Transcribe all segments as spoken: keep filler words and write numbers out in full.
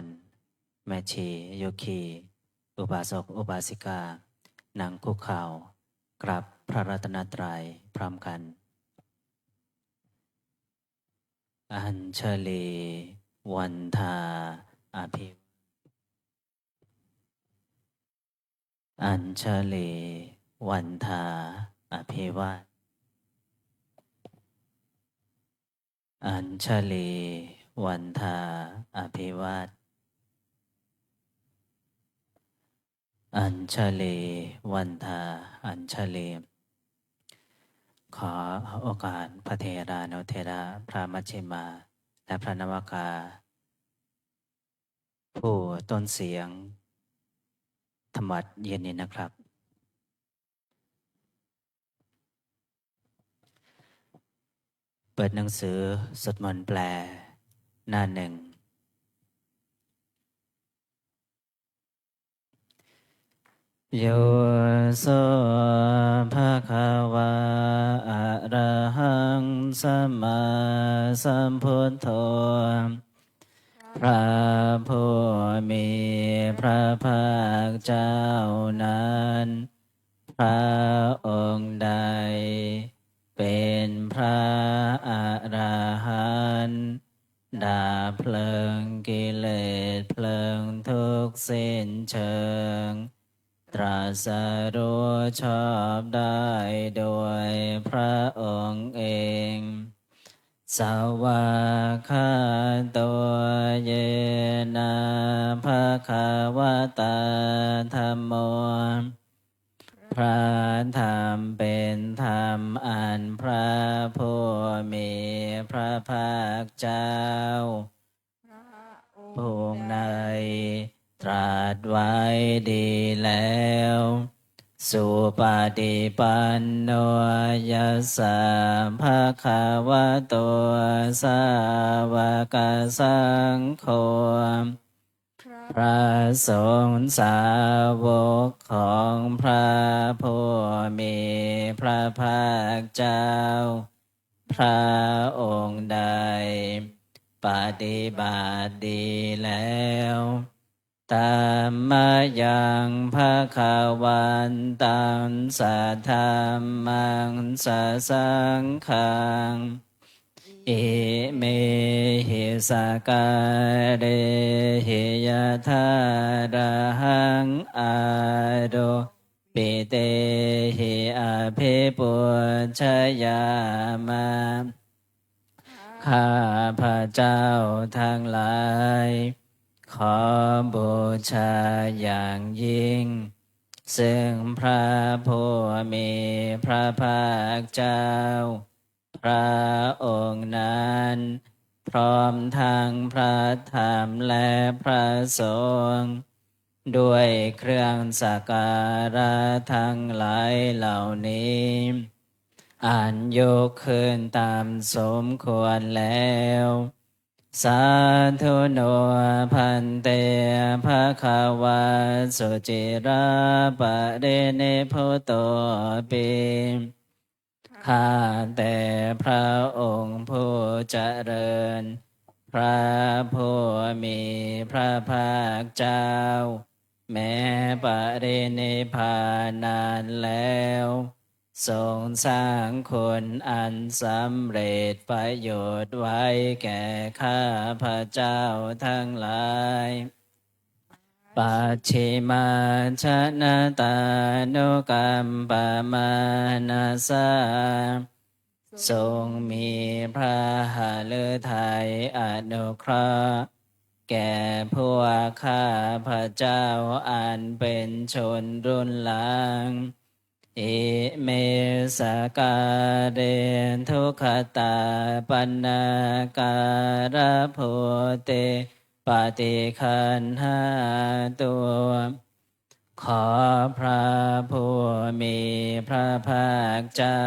ร แม่ชี โยคี อุบาสก อุบาสิกา นั่งคุกเข่า กราบพระรัตนตรัยพร้อมกัน Añjali Vandhā Abhiv Añjali Vandhā Abhivad Añjali Vandhā Abhivad Añjali Vandhā Añjali ขอโอกาสพระเถรานุเถระ พระมัชฌิมา และพระนวากา ผู้ต้นเสียง ทำวัตรเย็นนี้นะครับ เปิดหนังสือสวดมนต์แปล หน้าหนึ่ง Yo so bhagavā arahaṃ sammāsambuddho พระผู้มีพระภาคเจ้านั้น พระองค์ใดเป็นพระอรหันต์ ดับเพลิงกิเลสเพลิงทุกข์สิ้นเชิง ตรัสรู้ชอบได้โดยพระองค์เอง Svākkhāto yena bhagavatā dhammo พระธรรมเป็นธรรมอันพระผู้มีพระภาคเจ้า องค์ในตรัสไว้ดีแล้ว Supaṭipanno yassa bhagavato sāvakasaṅgho พระสงฆ์สาวกของพระผู้มีพระภาคเจ้า พระองค์ใดปฏิบัติดีแล้ว Tammayaṃ bhagavantaṃ sadhammaṃ sasaṅghaṃ imehi sakkārehi yathārahaṃ āropitehi abhipūjayāma. ข้าพเจ้าทั้งหลาย ขอบูชาอย่างยิ่ง ซึ่งพระผู้มีพระภาคเจ้า พระองค์นั้น พร้อมทั้งพระธรรมและพระสงฆ์ ด้วยเครื่องสักการะทั้งหลายเหล่านี้ อันยกขึ้นตามสมควรแล้ว Sādhu no bhante bhagavā suciraparinibbutopi. ข้าแต่พระองค์ผู้เจริญ พระผู้มีพระภาคเจ้า แม้ปรินิพพานนานแล้ว ทรงสร้างคุณอันสำเร็จประโยชน์ไว้แก่ข้าพเจ้าทั้งหลาย Pacchimājanatānukampamānasā ทรงมีพระหฤทัยอนุเคราะห์ แก่พวกข้าพเจ้าอันเป็นชนรุ่นหลัง Ime sakkāre duggatapaṇṇākārabhūte paṭiggaṇhātu. ขอพระผู้มีพระภาคเจ้า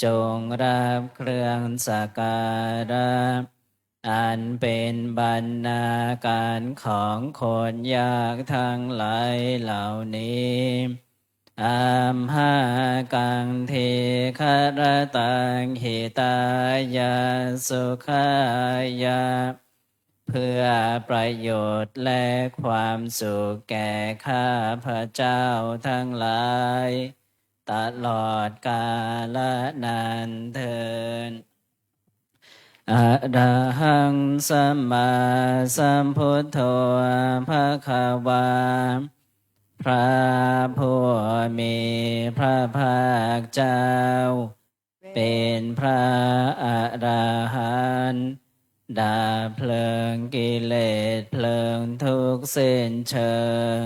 จงรับเครื่องสักการะ อันเป็นบรรณาการของคนยากทั้งหลายเหล่านี้ Amhākaṃ dīgharattaṃ hitāya sukhāya. เพื่อประโยชน์และความสุขแก่ข้าพเจ้าทั้งหลาย ตลอดกาลนานเทอญ Arahaṃ sammāsambuddho bhagavā. พระผู้มีพระภาคเจ้า เป็นพระอรหันต์ ดับเพลิงกิเลสเพลิงทุกข์สิ้นเชิง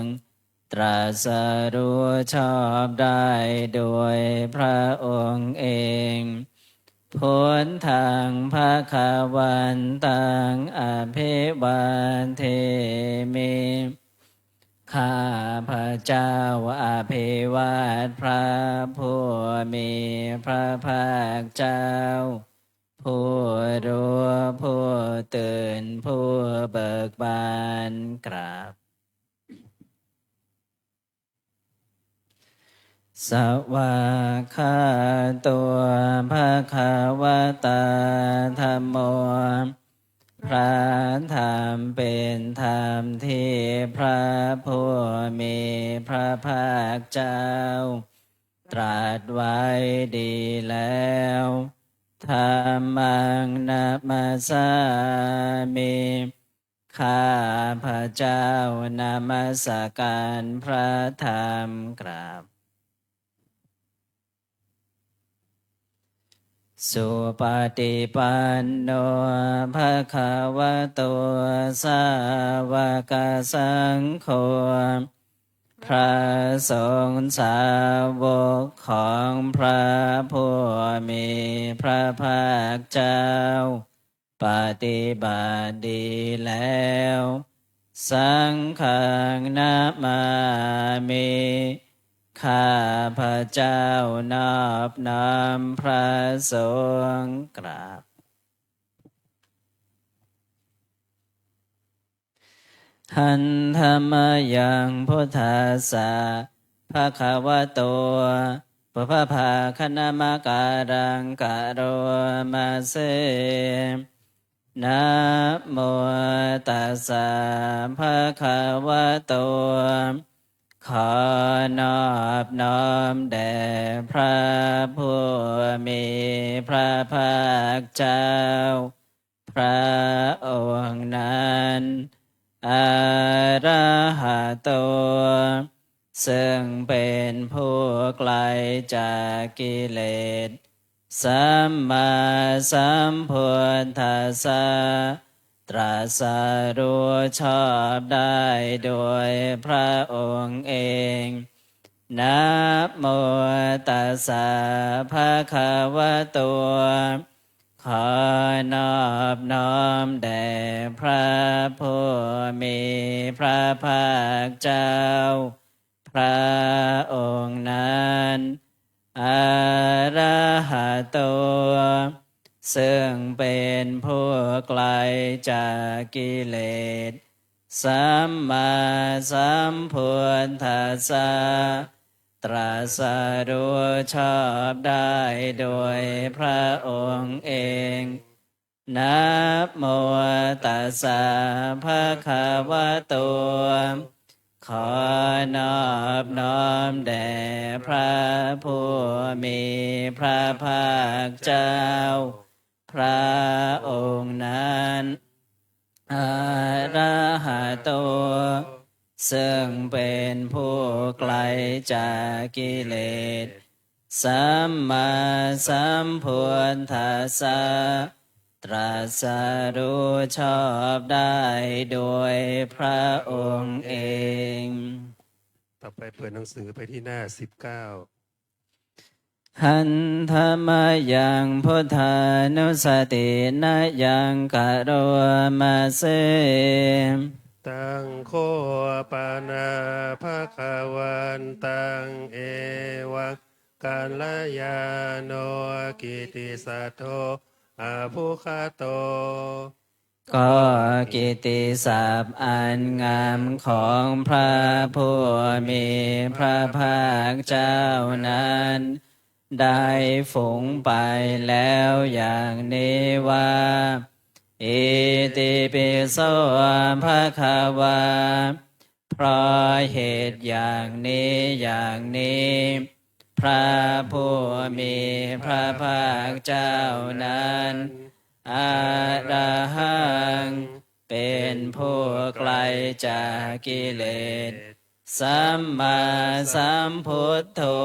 ตรัสรู้ชอบได้โดยพระองค์เอง Buddhaṃ bhagavantaṃ abhivādemi. ข้าพเจ้าอภิวาทพระผู้มีพระภาคเจ้า ผู้รู้ผู้ตื่นผู้เบิกบาน กราบ Svākkhāto bhagavatā dhammo. พระธรรมเป็นธรรมที่พระผู้มีพระภาคเจ้า ตรัสไว้ดีแล้ว Dhammaṃ namassāmi. ข้าพเจ้านมัสการพระธรรม กราบ Supaṭipanno bhagavato sāvakasaṅgho. พระสงฆ์สาวกของพระผู้มีพระภาคเจ้า ปฏิบัติดีแล้ว Saṅghaṃ namāmi. ข้าพเจ้านอบน้อมพระสงฆ์ กราบ Handa mayaṃ buddhassa bhagavato pubbabhāganamakāraṃ karoma se. Namo tassa bhagavato. ขอนอบน้อมแด่พระผู้มีพระภาคเจ้า พระองค์นั้น Arahato ซึ่งเป็นผู้ไกลจากกิเลส Sammāsambuddhassa ตรัสรู้ชอบได้โดยพระองค์เอง Namo tassa bhagavato. ขอนอบน้อมแด่พระผู้มีพระภาคเจ้า พระองค์นั้น Arahato ซึ่งเป็นผู้ไกลจากกิเลส Sammāsambuddhassa ตรัสรู้ชอบได้โดยพระองค์เอง Namo tassa bhagavato. ขอนอบน้อมแด่พระผู้มีพระภาคเจ้า พระองค์นั้น Arahato ซึ่งเป็นผู้ไกลจากกิเลส Sammāsambuddhassa ตรัสรู้ชอบได้โดยพระองค์เอง ต่อไปเปิดหนังสือไปที่หน้าสิบเก้า Handa mayaṃ buddhānussatinayaṃ karoma se. Taṃ kho pana bhagavantaṃ evaṃ kalyāṇo kittisaddo abbhuggato. ก็กิตติศัพท์อันงามของพระผู้มีพระภาคเจ้านั้น ได้ฝูงไปแล้วอย่างนี้ว่า Itipi so bhagavā. เพราะเหตุอย่างนี้อย่างนี้ พระผู้มีพระภาคเจ้านั้น arahaṃ เป็นผู้ไกลจากกิเลส sammāsambuddho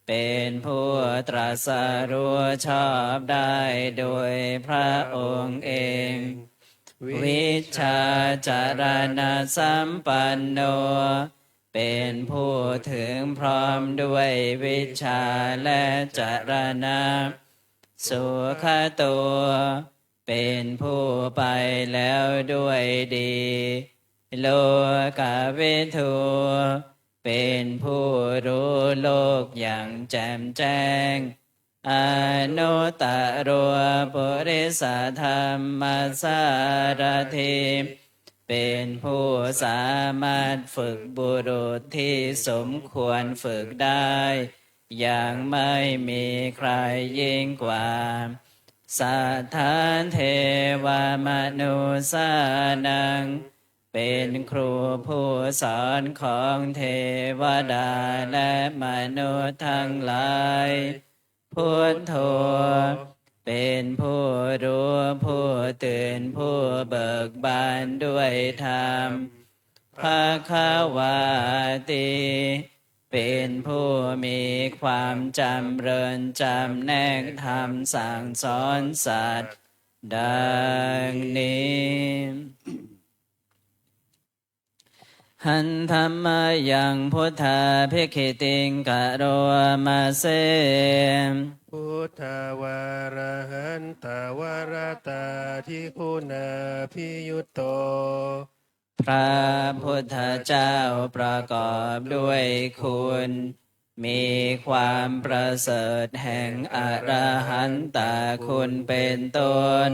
เป็นผู้ตรัสรู้ชอบได้โดยพระองค์เอง vijjācaraṇasampanno เป็นผู้ถึงพร้อมด้วยวิชชาและจรณะ sugato เป็นผู้ไปแล้วด้วยดี lokavidū เป็นผู้รู้โลกอย่างแจ่มแจ้ง anuttaro purisadammasārathi เป็นผู้สามารถฝึกบุรุษที่สมควรฝึกได้ อย่างไม่มีใครยิ่งกว่า satthā devamanussānaṃ เป็นครูผู้สอนของเทวดาและมนุษย์ทั้งหลาย buddho เป็นผู้รู้ผู้ตื่นผู้เบิกบานด้วยธรรม bhagavāti เป็นผู้มีความจำเริญจำแนกธรรมสั่งสอนสัตว์ ดังนี้ Handa mayaṃ buddhābhigītiṃ karoma se. Buddhavārahantavaratādiguṇābhiyutto. พระพุทธเจ้าประกอบด้วยคุณ มีความประเสริฐแห่งอรหันตคุณเป็นต้น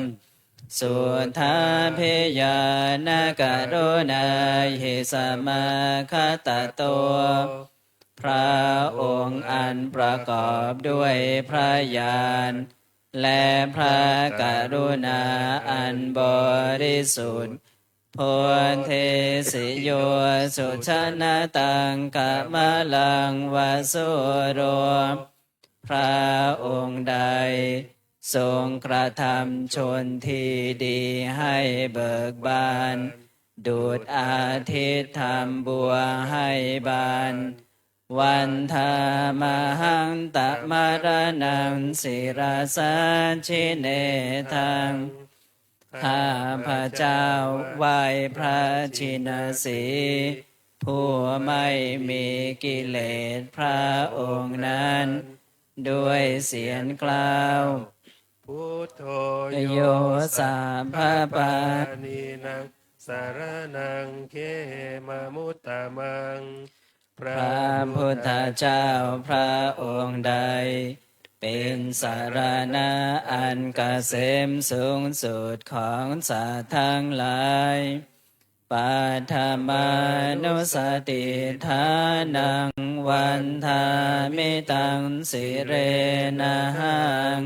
suddhābhiñāṇakaruṇāhi samāgatatto พระองค์อันประกอบด้วยพระญาณ และพระกรุณาอันบริสุทธิ์ bodhesi yo sujanataṃ kamalaṃva sūro พระองค์ใดทรงกระทำชนที่ดีให้เบิกบาน ดุจอาทิตย์ทำบัวให้บาน Vandāmahaṃ tamaraṇaṃ sirasā jinetaṃ ข้าพเจ้าไหว้พระชินสีห์ ผู้ไม่มีกิเลสพระองค์นั้น ด้วยเสียงกล้าว Buddho yo sabbapāṇīnaṃ saraṇaṃ khemamuttamaṃ พระพุทธเจ้าพระองค์ใด เป็นสรณะอันเกษมสูงสุดของสัตว์ทั้งหลาย Paṭhamānussatiṭṭhānaṃ vandāmi taṃ sirenahaṃ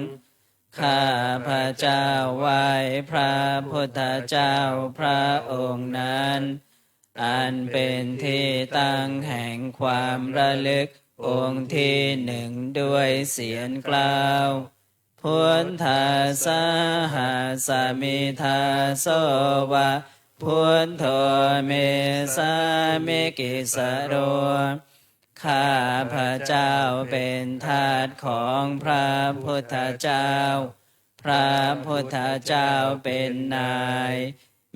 ข้าพเจ้าไหว้พระพุทธเจ้าพระองค์นั้น อันเป็นที่ตั้งแห่งความระลึกองค์ที่หนึ่งด้วยเสียงกล้าว Buddhassāhasmi dāso va buddho me sāmikissaro ข้าพเจ้าเป็นทาสของพระพุทธเจ้า พระพุทธเจ้าเป็นนาย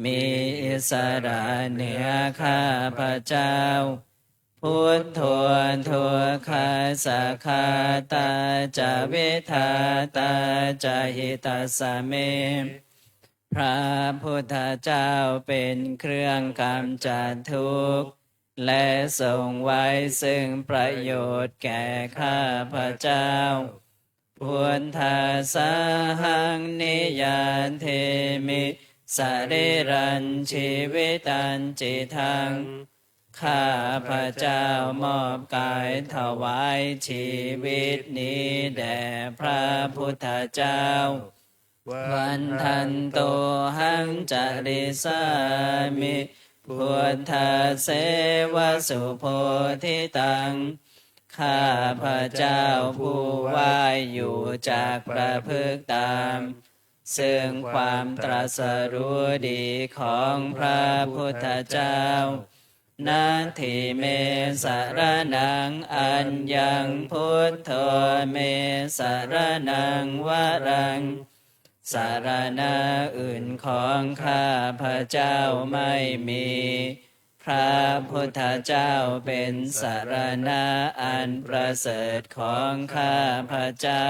มีอิสระเหนือข้าพเจ้า Buddho dukkhassa ghātā ca vidhātā ca hitassa me พระพุทธเจ้าเป็นเครื่องกำจัดทุกข์ และทรงไว้ซึ่งประโยชน์แก่ข้าพเจ้า Buddhassāhaṃ niyyādemi sarīrañjīvitañcidaṃ ข้าพเจ้ามอบกายถวายชีวิตนี้แด่พระพุทธเจ้า vandantohaṃ carissāmi buddhasseva subodhitaṃ. ข้าพเจ้าผู้ไหว้อยู่จักประพฤติตาม ซึ่งความตรัสรู้ดีของพระพุทธเจ้า Natthi me saraṇaṃ aññaṃ, buddho me saraṇaṃ varaṃ. สรณะอื่นของข้าพเจ้าไม่มี พระพุทธเจ้าเป็นสรณะอันประเสริฐของข้าพเจ้า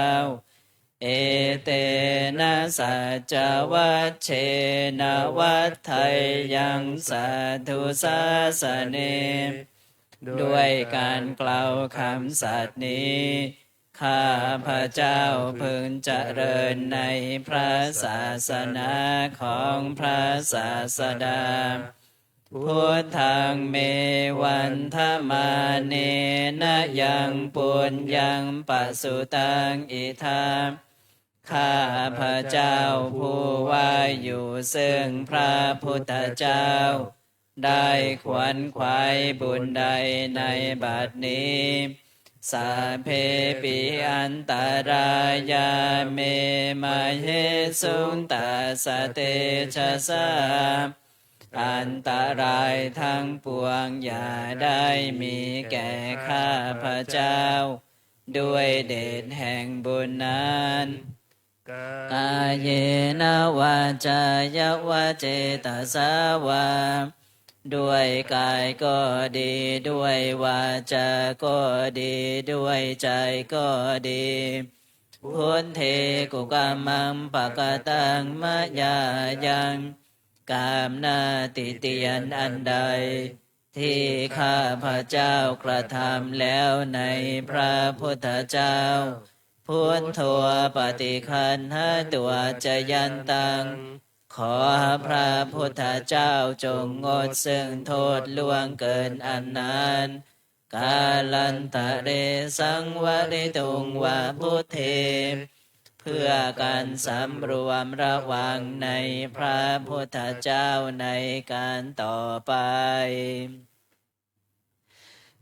Etena saccavajjena vaḍḍheyyaṃ satthu sāsane. ด้วยการกล่าวคำสัตย์นี้ ข้าพเจ้าพึงเจริญในพระศาสนาของพระศาสดา Buddhaṃ me vandamānena yaṃ puññaṃ pasutaṃ idha. ข้าพเจ้าผู้ไหว้อยู่ซึ่งพระพุทธเจ้า ได้ขวนขวายบุญใดในบัดนี้ Sabbepi antarāyā me māhesuṃ tassa tejasā. อันตรายทั้งปวงอย่าได้มีแก่ข้าพเจ้า ด้วยเดชแห่งบุญนั้น Kāyena vācāya va cetasā vā. ด้วยกายก็ดี ด้วยวาจาก็ดี ด้วยใจก็ดี Buddhe kukammaṃ pakataṃ mayā yaṃ. กรรมหน้าติเตียนอันใด ที่ข้าพเจ้ากระทำแล้วในพระพุทธเจ้า Buddho paṭiggaṇhatu accayantaṃ. ขอพระพุทธเจ้าจงงดซึ่งโทษล่วงเกินอันนั้น Kālantare saṃvarituṃ va buddhe. เพื่อการสำรวมระวังในพระพุทธเจ้าในการต่อไป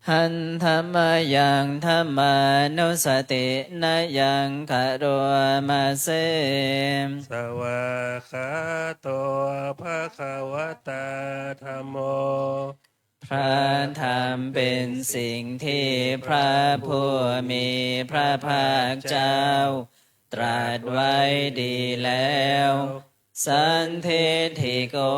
Handa mayaṃ dhammānussatinayaṃ karoma se. Svākkhāto bhagavatā dhammo. พระธรรมเป็นสิ่งที่พระผู้มีพระภาคเจ้าตรัสไว้ดีแล้ว Sandiṭṭhiko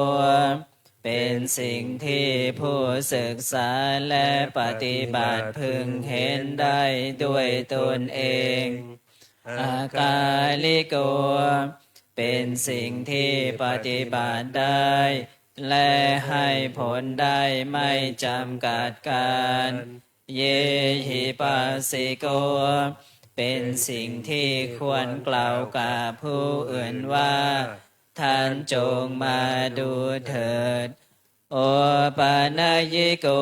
เป็นสิ่งที่ผู้ศึกษาและปฏิบัติพึงเห็นได้ด้วยตนเอง Akāliko เป็นสิ่งที่ปฏิบัติได้ และให้ผลได้ไม่จำกัดกาล Yehi passiko เป็นสิ่งที่ควรกล่าวกับผู้อื่นว่า ท่านจงมาดูเถิด Opanayiko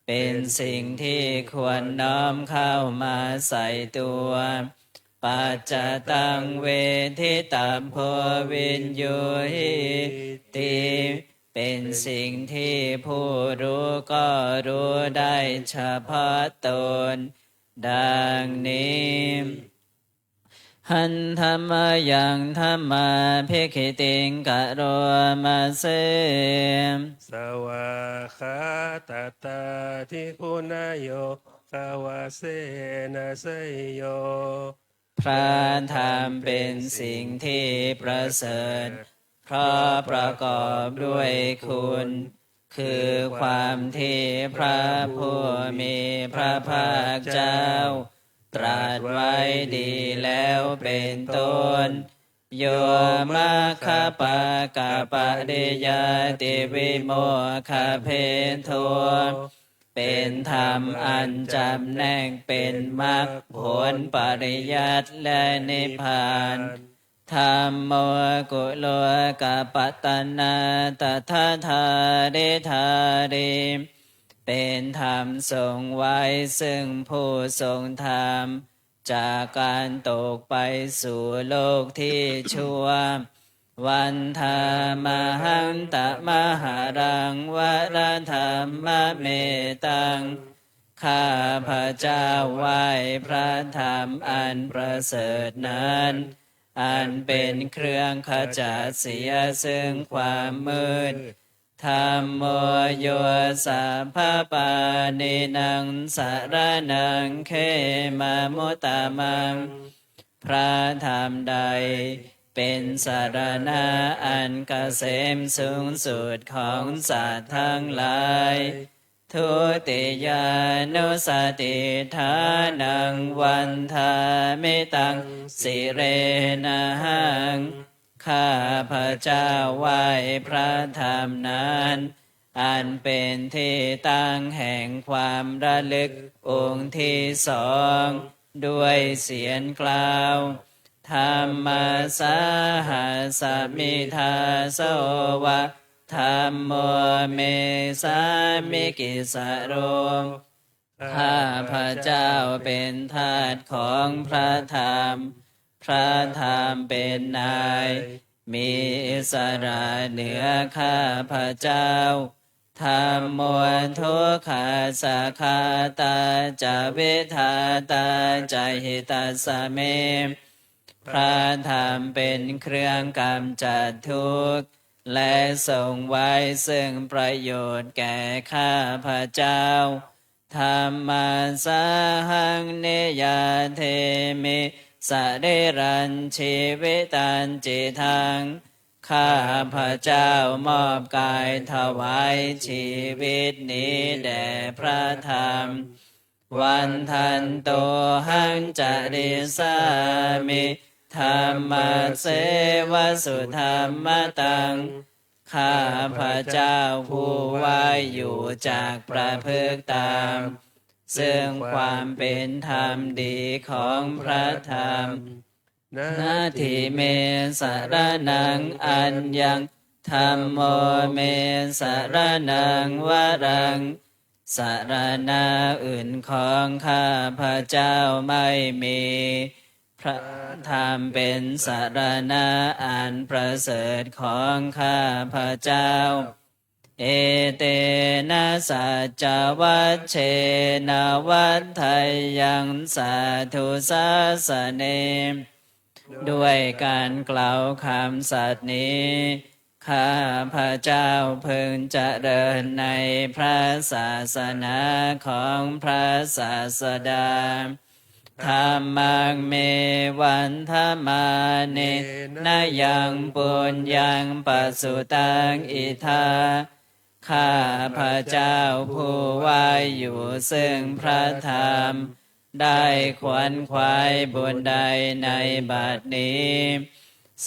เป็นสิ่งที่ควรน้อมเข้ามาใส่ตัว Paccattaṃ veditabbo viññūhīti เป็นสิ่งที่ผู้รู้ก็รู้ได้เฉพาะตน ดังนี้ Handa mayaṃ dhammābhigītiṃ karoma se. Svākkhātatādiguṇayogavasena seyyo. พระธรรมเป็นสิ่งที่ประเสริฐ เพราะประกอบด้วยคุณ คือความที่พระผู้มีพระภาคเจ้า ตรัสไว้ดีแล้วเป็นต้น Yo maggapākapariyattivimokkhabhedo เป็นธรรมอันจำแนกเป็นมรรคผลปริยัติและนิพพาน Dhammo kulokapatanātathādhāridhārī เป็นธรรมทรงไว้ซึ่งผู้ทรงธรรม จากการตกไปสู่โลกที่ชั่ว Vandāmahaṃ tamaharaṃ varadhammametaṃ. ข้าพเจ้าไหว้พระธรรมอันประเสริฐนั้น อันเป็นเครื่องขจัดเสียซึ่งความมืด Dhammo yo sabbapāṇīnaṃ saraṇaṃ khemamuttamaṃ. พระธรรมใดเป็นสรณะอันเกษมสูงสุดของสัตว์ทั้งหลาย Dutiyānussatiṭṭhānaṃ vandāmi taṃ sirenahaṃ. ข้าพเจ้าไหว้พระธรรมนั้น อันเป็นที่ตั้งแห่งความระลึกองค์ที่สอง ด้วยเสียงกล่าว Dhammassāhasmi dāso va, dhammo me sāmikissaro. ข้าพเจ้าเป็นทาสของพระธรรม พระธรรมเป็นนาย มีอิสระเหนือข้าพเจ้า Dhammo dukkhassa ghātā ca vidhātā ca hitassa me. พระธรรมเป็นเครื่องกำจัดทุกข์ และทรงไว้ซึ่งประโยชน์แก่ข้าพเจ้า Dhammassāhaṃ niyyādemi sarīrañjīvitañcidaṃ. ข้าพเจ้ามอบกายถวายชีวิตนี้แด่พระธรรม Vandantohaṃ carissāmi dhammasseva sudhammataṃ. ข้าพเจ้าผู้ไหว้อยู่จักประพฤติตาม ซึ่งความเป็นธรรมดีของพระธรรม Natthi me saraṇaṃ aññaṃ, dhammo me saraṇaṃ varaṃ. สรณะอื่นของข้าพเจ้าไม่มี พระธรรมเป็นสรณะอันประเสริฐของข้าพเจ้า Etena saccavajjena vaḍḍheyyaṃ satthu sāsane. ด้วยการกล่าวคำสัตย์นี้ ข้าพเจ้าพึงเจริญในพระศาสนาของพระศาสดา Dhammaṃ me vandamānena yaṃ puññaṃ pasutaṃ idha. ข้าพเจ้าผู้ไหว้อยู่ซึ่งพระธรรม ได้ขวนขวายบุญใดในบัดนี้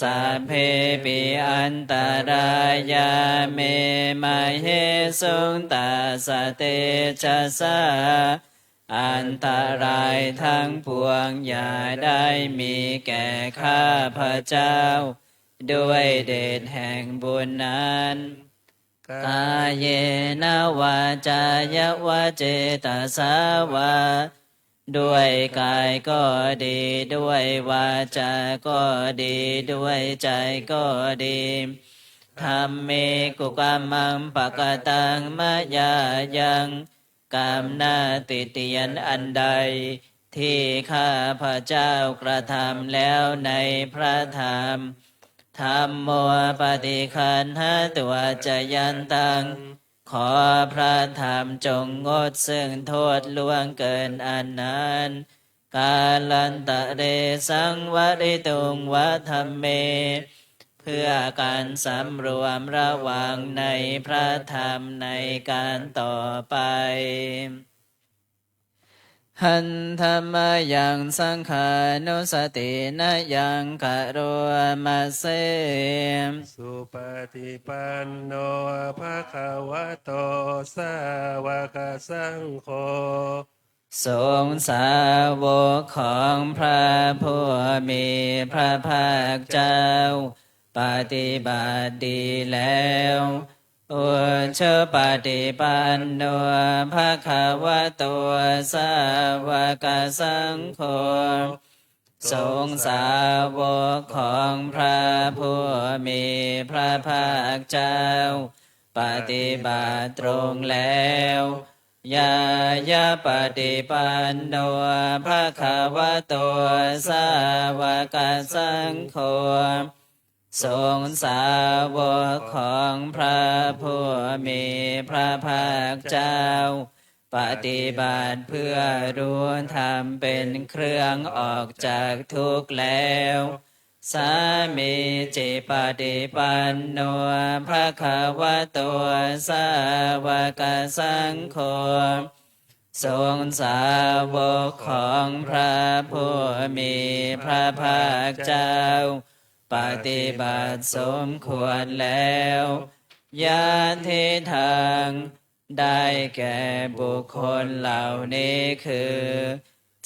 Sabbepi antarāyā me māhesuṃ tassa tejasā. อันตรายทั้งปวงอย่าได้มีแก่ข้าพเจ้า ด้วยเดชแห่งบุญนั้น Kāyena vācāya va cetasā vā. ด้วยกายก็ดี ด้วยวาจาก็ดี ด้วยใจก็ดี Dhamme kukammaṃ pakataṃ mayā yaṃ. กรรมหน้าติเตียนอันใด ที่ข้าพเจ้ากระทำแล้วในพระธรรม Dhammo paṭiggaṇhatu accayantaṃ. ขอพระธรรมจงงดซึ่งโทษล่วงเกินอันนั้น Kālantare saṃvarituṃ va dhamme. เพื่อการสำรวมระวังในพระธรรมในการต่อไป Handa mayaṃ saṅghānussatinayaṃ karoma se. Supaṭipanno bhagavato sāvakasaṅgho. สงฆ์สาวกของพระผู้มีพระภาคเจ้า ปฏิบัติดีแล้ว Ujupaṭipanno bhagavato sāvakasaṅgho. สงฆ์สาวกของพระผู้มีพระภาคเจ้า ปฏิบัติตรงแล้ว Ñāyapaṭipanno bhagavato sāvakasaṅgho. สงฆ์สาวกของพระผู้มีพระภาคเจ้า ปฏิบัติเพื่อรู้ธรรมเป็นเครื่องออกจากทุกข์แล้ว Sāmīcipaṭipanno bhagavato sāvakasaṅgho. สงฆ์สาวกของพระผู้มีพระภาคเจ้า ปฏิบัติสมควรแล้ว Yadidaṃ ได้แก่บุคคลเหล่านี้คือ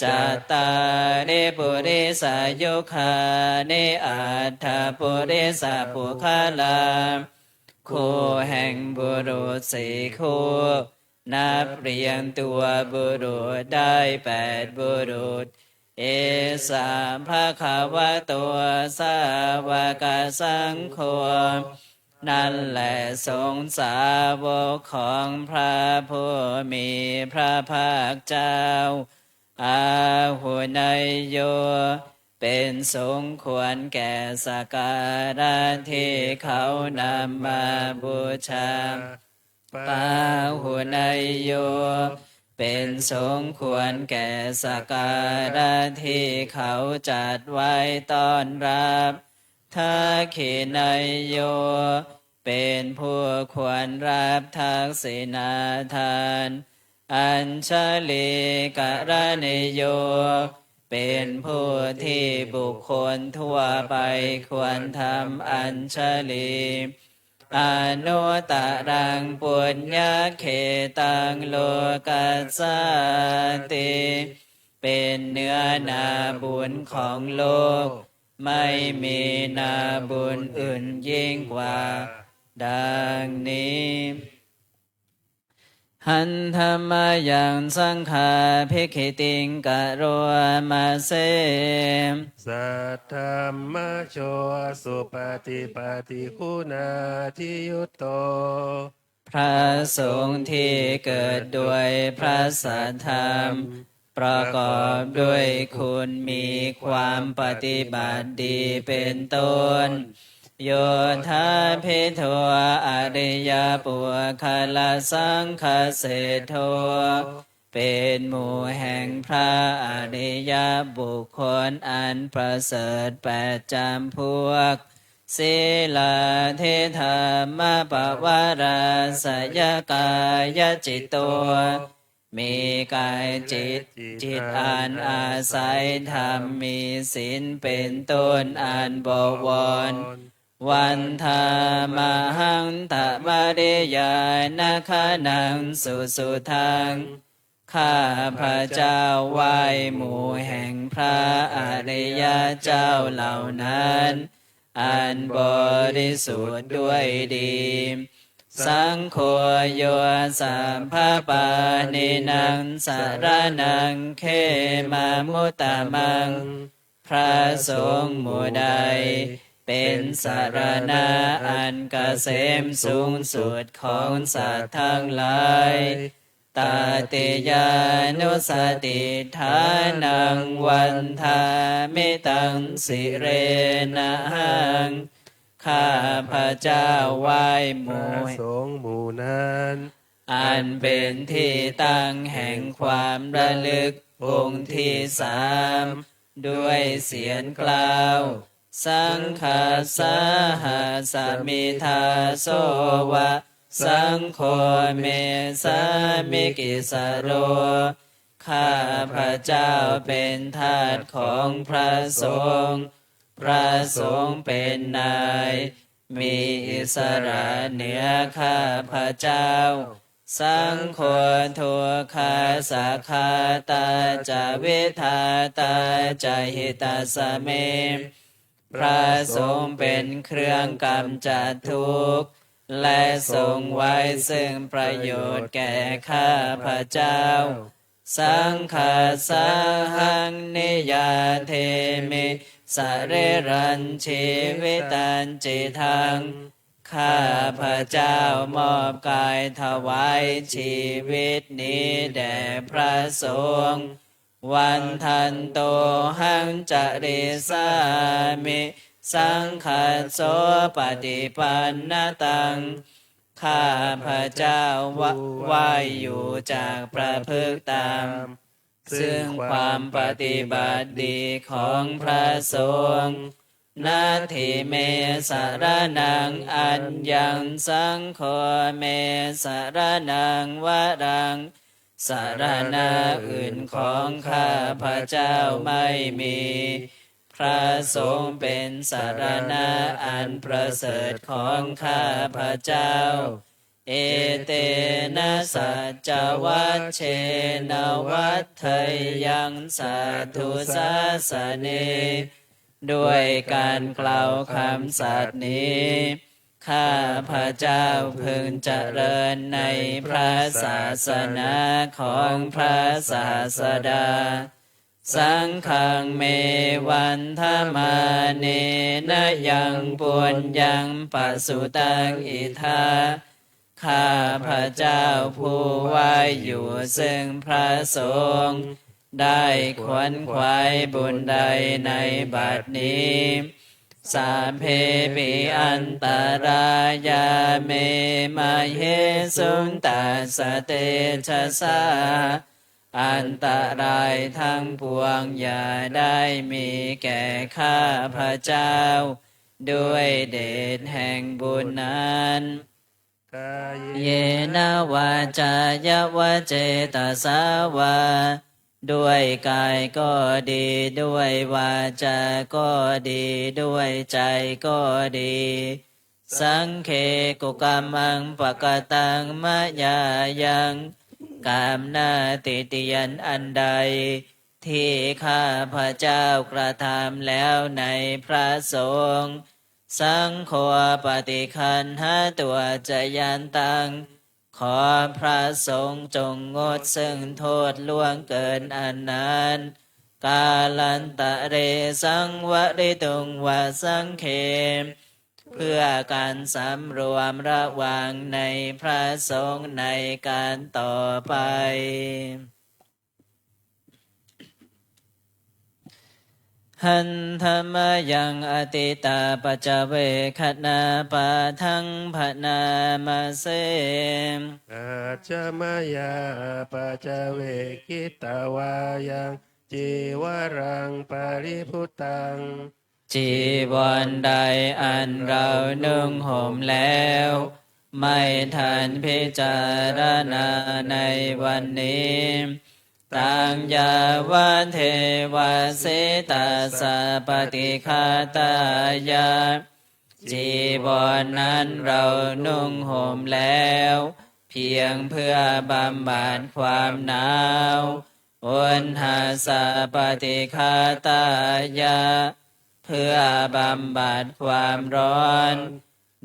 Cattāri purisayugāni aṭṭha purisapuggalā. คู่แห่งบุรุษสี่คู่ นับเรียงตัวบุรุษได้แปดบุรุษ Esa bhagavato sāvakasaṅgho. นั่นแหละสงฆ์สาวกของพระผู้มีพระภาคเจ้า Āhuneyyo เป็นสมควรแก่สักการะที่เขานำมาบูชา Pāhuneyyo เป็นสมควรแก่สักการะที่เขาจัดไว้ต้อนรับ Dakkhiṇeyyo เป็นผู้ควรรับทักษิณาทาน Añjalikaraṇīyo เป็นผู้ที่บุคคลทั่วไปควรทำอัญชลี Anuttaraṃ puññakkhettaṃ lokassāti. เป็นเนื้อนาบุญของโลก ไม่มีนาบุญอื่นยิ่งกว่า ดังนี้ Handa mayaṃ saṅghābhigītiṃ karoma se. Saddhammajo supaṭipattiguṇādiyutto. พระสงฆ์ที่เกิดโดยพระสัทธรรม ประกอบด้วยคุณมีความปฏิบัติดีเป็นต้น Yodhābhidho ariyapuggalasaṅghaseṭṭho. เป็นหมู่แห่งพระอริยบุคคลอันประเสริฐแปดจำพวก Sīlādidhammapavarāsayakāyacitto. มีกายจิตจิตอันอาศัยธรรม มีศีลเป็นต้นอันบวร Vandāmahaṃ tamariyāna gaṇaṃ susuddhaṃ. ข้าพระเจ้าไหว้หมู่แห่งพระอริยเจ้าเหล่านั้น อันบริสุทธิ์ด้วยดี Saṅgho yo sabbapāṇīnaṃ saraṇaṃ khemamuttamaṃ. พระสงฆ์หมู่ใดเป็นสรณะอันเกษมสูงสุดของสัตว์ทั้งหลาย Tatiyānussatiṭṭhānaṃ vandāmi taṃ sirenahaṃ. ข้าพระเจ้าไหว้หมู่ พระสงฆ์หมู่นั้น อันเป็นที่ตั้งแห่งความระลึกองค์ที่สาม ด้วยเสียงกล้าว Saṅghassa hasmi dāso va, saṅgho me sāmikissaro. ข้าพระเจ้าเป็นทาสของพระสงฆ์ พระสงฆ์เป็นนาย มีอิสระเหนือข้าพระเจ้า Saṅgho dukkhassa ghātā ca vidhātā ca hitassa me. พระสงฆ์เป็นเครื่องกำจัดทุกข์ และทรงไว้ซึ่งประโยชน์แก่ข้าพเจ้า Saṅghassahaṃ niyyādemi sarīrañjīvitañcidaṃ. ข้าพเจ้ามอบกายถวายชีวิตนี้แด่พระสงฆ์ Vandantohaṃ carissāmi saṅghassopaṭipannataṃ. ข้าพเจ้าไหว้อยู่จากประพฤติตาม ซึ่งความปฏิบัติดีของพระสงฆ์ Natthi me saraṇaṃ aññaṃ, saṅgho me saraṇaṃ varaṃ. สรณะอื่นของข้าพเจ้าไม่มี พระสงฆ์เป็นสรณะอันประเสริฐของข้าพเจ้า Etena saccavajjena vaḍḍheyyaṃ satthu sāsane. ด้วยการกล่าวคำสัตย์นี้ ข้าพเจ้าพึงเจริญในพระศาสนาของพระศาสดา Saṅghaṃ me vandamānena yaṃ puññaṃ pasutaṃ idha. ข้าพเจ้าผู้ไหว้อยู่ซึ่งพระสงฆ์ ได้ขวนขวายบุญใดในบัดนี้ Sabbepi antarāyā me māhesuṃ tassa tejasā. อันตรายทั้งปวงอย่าได้มีแก่ข้าพเจ้า ด้วยเดชแห่งบุญนั้น Kāyena vācāya va cetasā vā. ด้วยกายก็ดี ด้วยวาจาก็ดี ด้วยใจก็ดี Saṅghe kukammaṃ pakataṃ mayā yaṃ. กรรมหน้าติเตียนอันใด ที่ข้าพเจ้ากระทำแล้วในพระสงฆ์ Saṅgho paṭiggaṇhatu accayantaṃ. ขอพระสงฆ์จงงดซึ่งโทษล่วงเกินอันนั้น Kālantare saṃvarituṃ va saṅghe. เพื่อการสำรวมระวังในพระสงฆ์ในการต่อไป Handa mayaṃ atītapaccavekkhaṇapāṭhaṃ bhaṇāma se. Ajja mayā apaccavekkhitvā yaṃ cīvaraṃ paribhuttaṃ. จีวรใดอันเรานุ่งห่มแล้ว ไม่ทันพิจารณาในวันนี้ Taṃ yāvadeva sītassa paṭighātāya. จีวรนั้นเรานุ่งห่มแล้ว เพียงเพื่อบำบัดความหนาว Uṇhassa paṭighātāya. เพื่อบำบัดความร้อน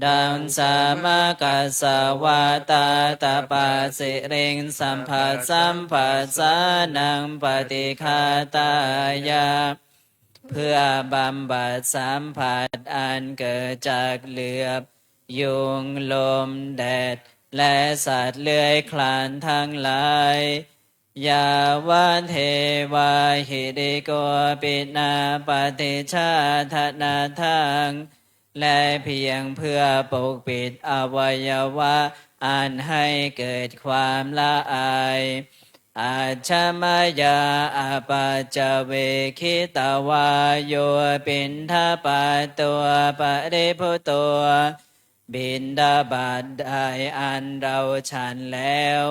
Daṃsamakassavātātapasiriṃ sabbasampassānaṃ paṭighātāya. เพื่อบำบัดสัมผัสอันเกิดจากเหลือบ ยุง ลม แดด และสัตว์เลื้อยคลานทั้งหลาย Yāvadeva hirikopinaṃ paṭicchādanatthaṃ. และเพียงเพื่อปกปิดอวัยวะอันให้เกิดความละอาย Ajja mayā apaccavekkhitvā yo piṇḍapāto paribhutto. บิณฑบาตใดอันเราฉันแล้ว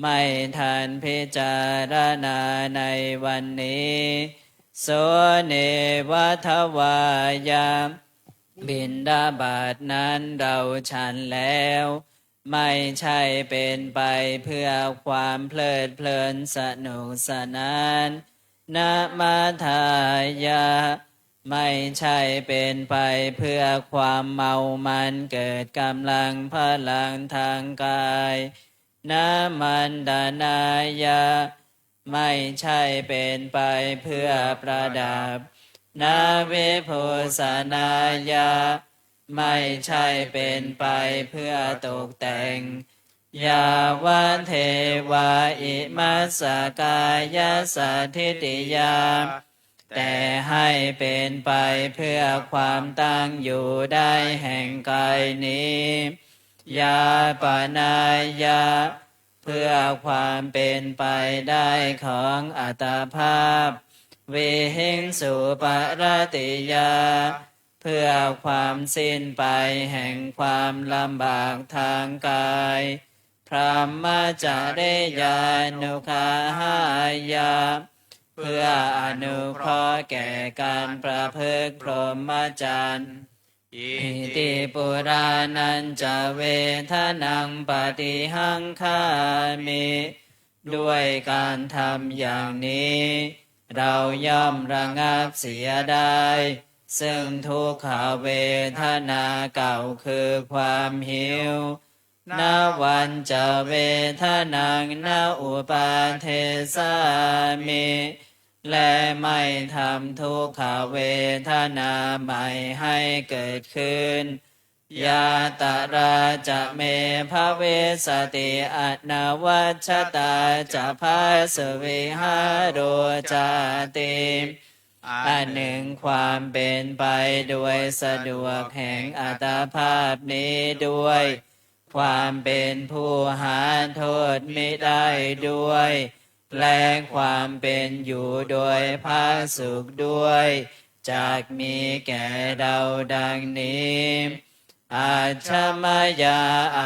ไม่ทันพิจารณาในวันนี้ So neva davāya. บิณฑบาตนั้นเราฉันแล้ว ไม่ใช่เป็นไปเพื่อความเพลิดเพลินสนุกสนาน Na madāya. ไม่ใช่เป็นไปเพื่อความเมามันเกิดกำลังพลังทางกาย na mandānāya ไม่ใช่เป็นไปเพื่อประดับ na vibhūsanāya ไม่ใช่เป็นไปเพื่อตกแต่ง yāvadeva imassa kāyassa ṭhitiyā แต่ให้เป็นไปเพื่อความตั้งอยู่ได้แห่งกายนี้ yāpanāya เพื่อความเป็นไปได้ของอัตภาพ vihiṃsuparatiyā เพื่อความสิ้นไปแห่งความลำบากทางกาย brahmacariyānuggahāya เพื่ออนุเคราะห์แก่การประพฤติพรหมจรรย์ iti purāṇañca vedanaṃ paṭihaṅkhāmi ด้วยการทำอย่างนี้ เราย่อมระงับเสียได้ ซึ่งทุกขเวทนาเก่าคือความหิว navañca vedanaṃ na uppādessāmi และไม่ทำทุกขเวทนาใหม่ให้เกิดขึ้น yātrā ca me bhavissati anavajjatā ca phāsuvihāro cāti อันหนึ่งความเป็นไปโดยสะดวกแห่งอัตภาพนี้ด้วย ความเป็นผู้หาโทษมิได้ด้วย และความเป็นอยู่โดยผาสุกด้วย จักมีแก่เราดังนี้ ajja mayā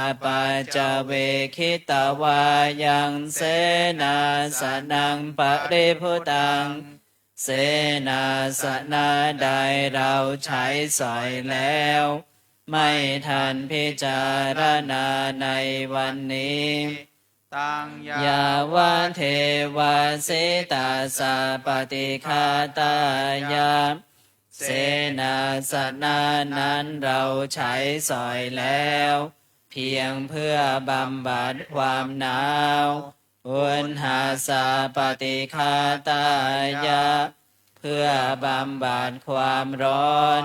apaccavekkhitvā yaṃ senāsanaṃ paribhuttaṃ เสนาสนะใดเราใช้สอยแล้ว ไม่ทันพิจารณาในวันนี้ taṃ yāvadeva sitassa paṭighātāya เสนาสนะนั้นเราใช้สอยแล้ว เพียงเพื่อบำบัดความหนาว uṇhassa paṭighātāya เพื่อบำบัดความร้อน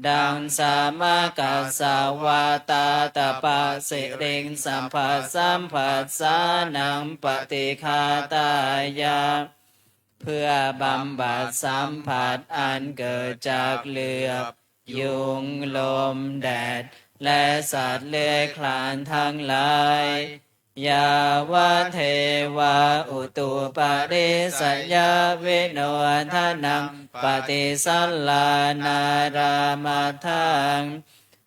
daṃsamakassavā tātapasiriṃsapasamphassānaṃ paṭighātāya เพื่อบำบัดสัมผัสอันเกิดจากเหลือบ ยุง ลม แดด และสัตว์เลื้อยคลานทั้งหลาย yāvadeva utuparissayavinodanaṃ paṭisallānārāmatthaṃ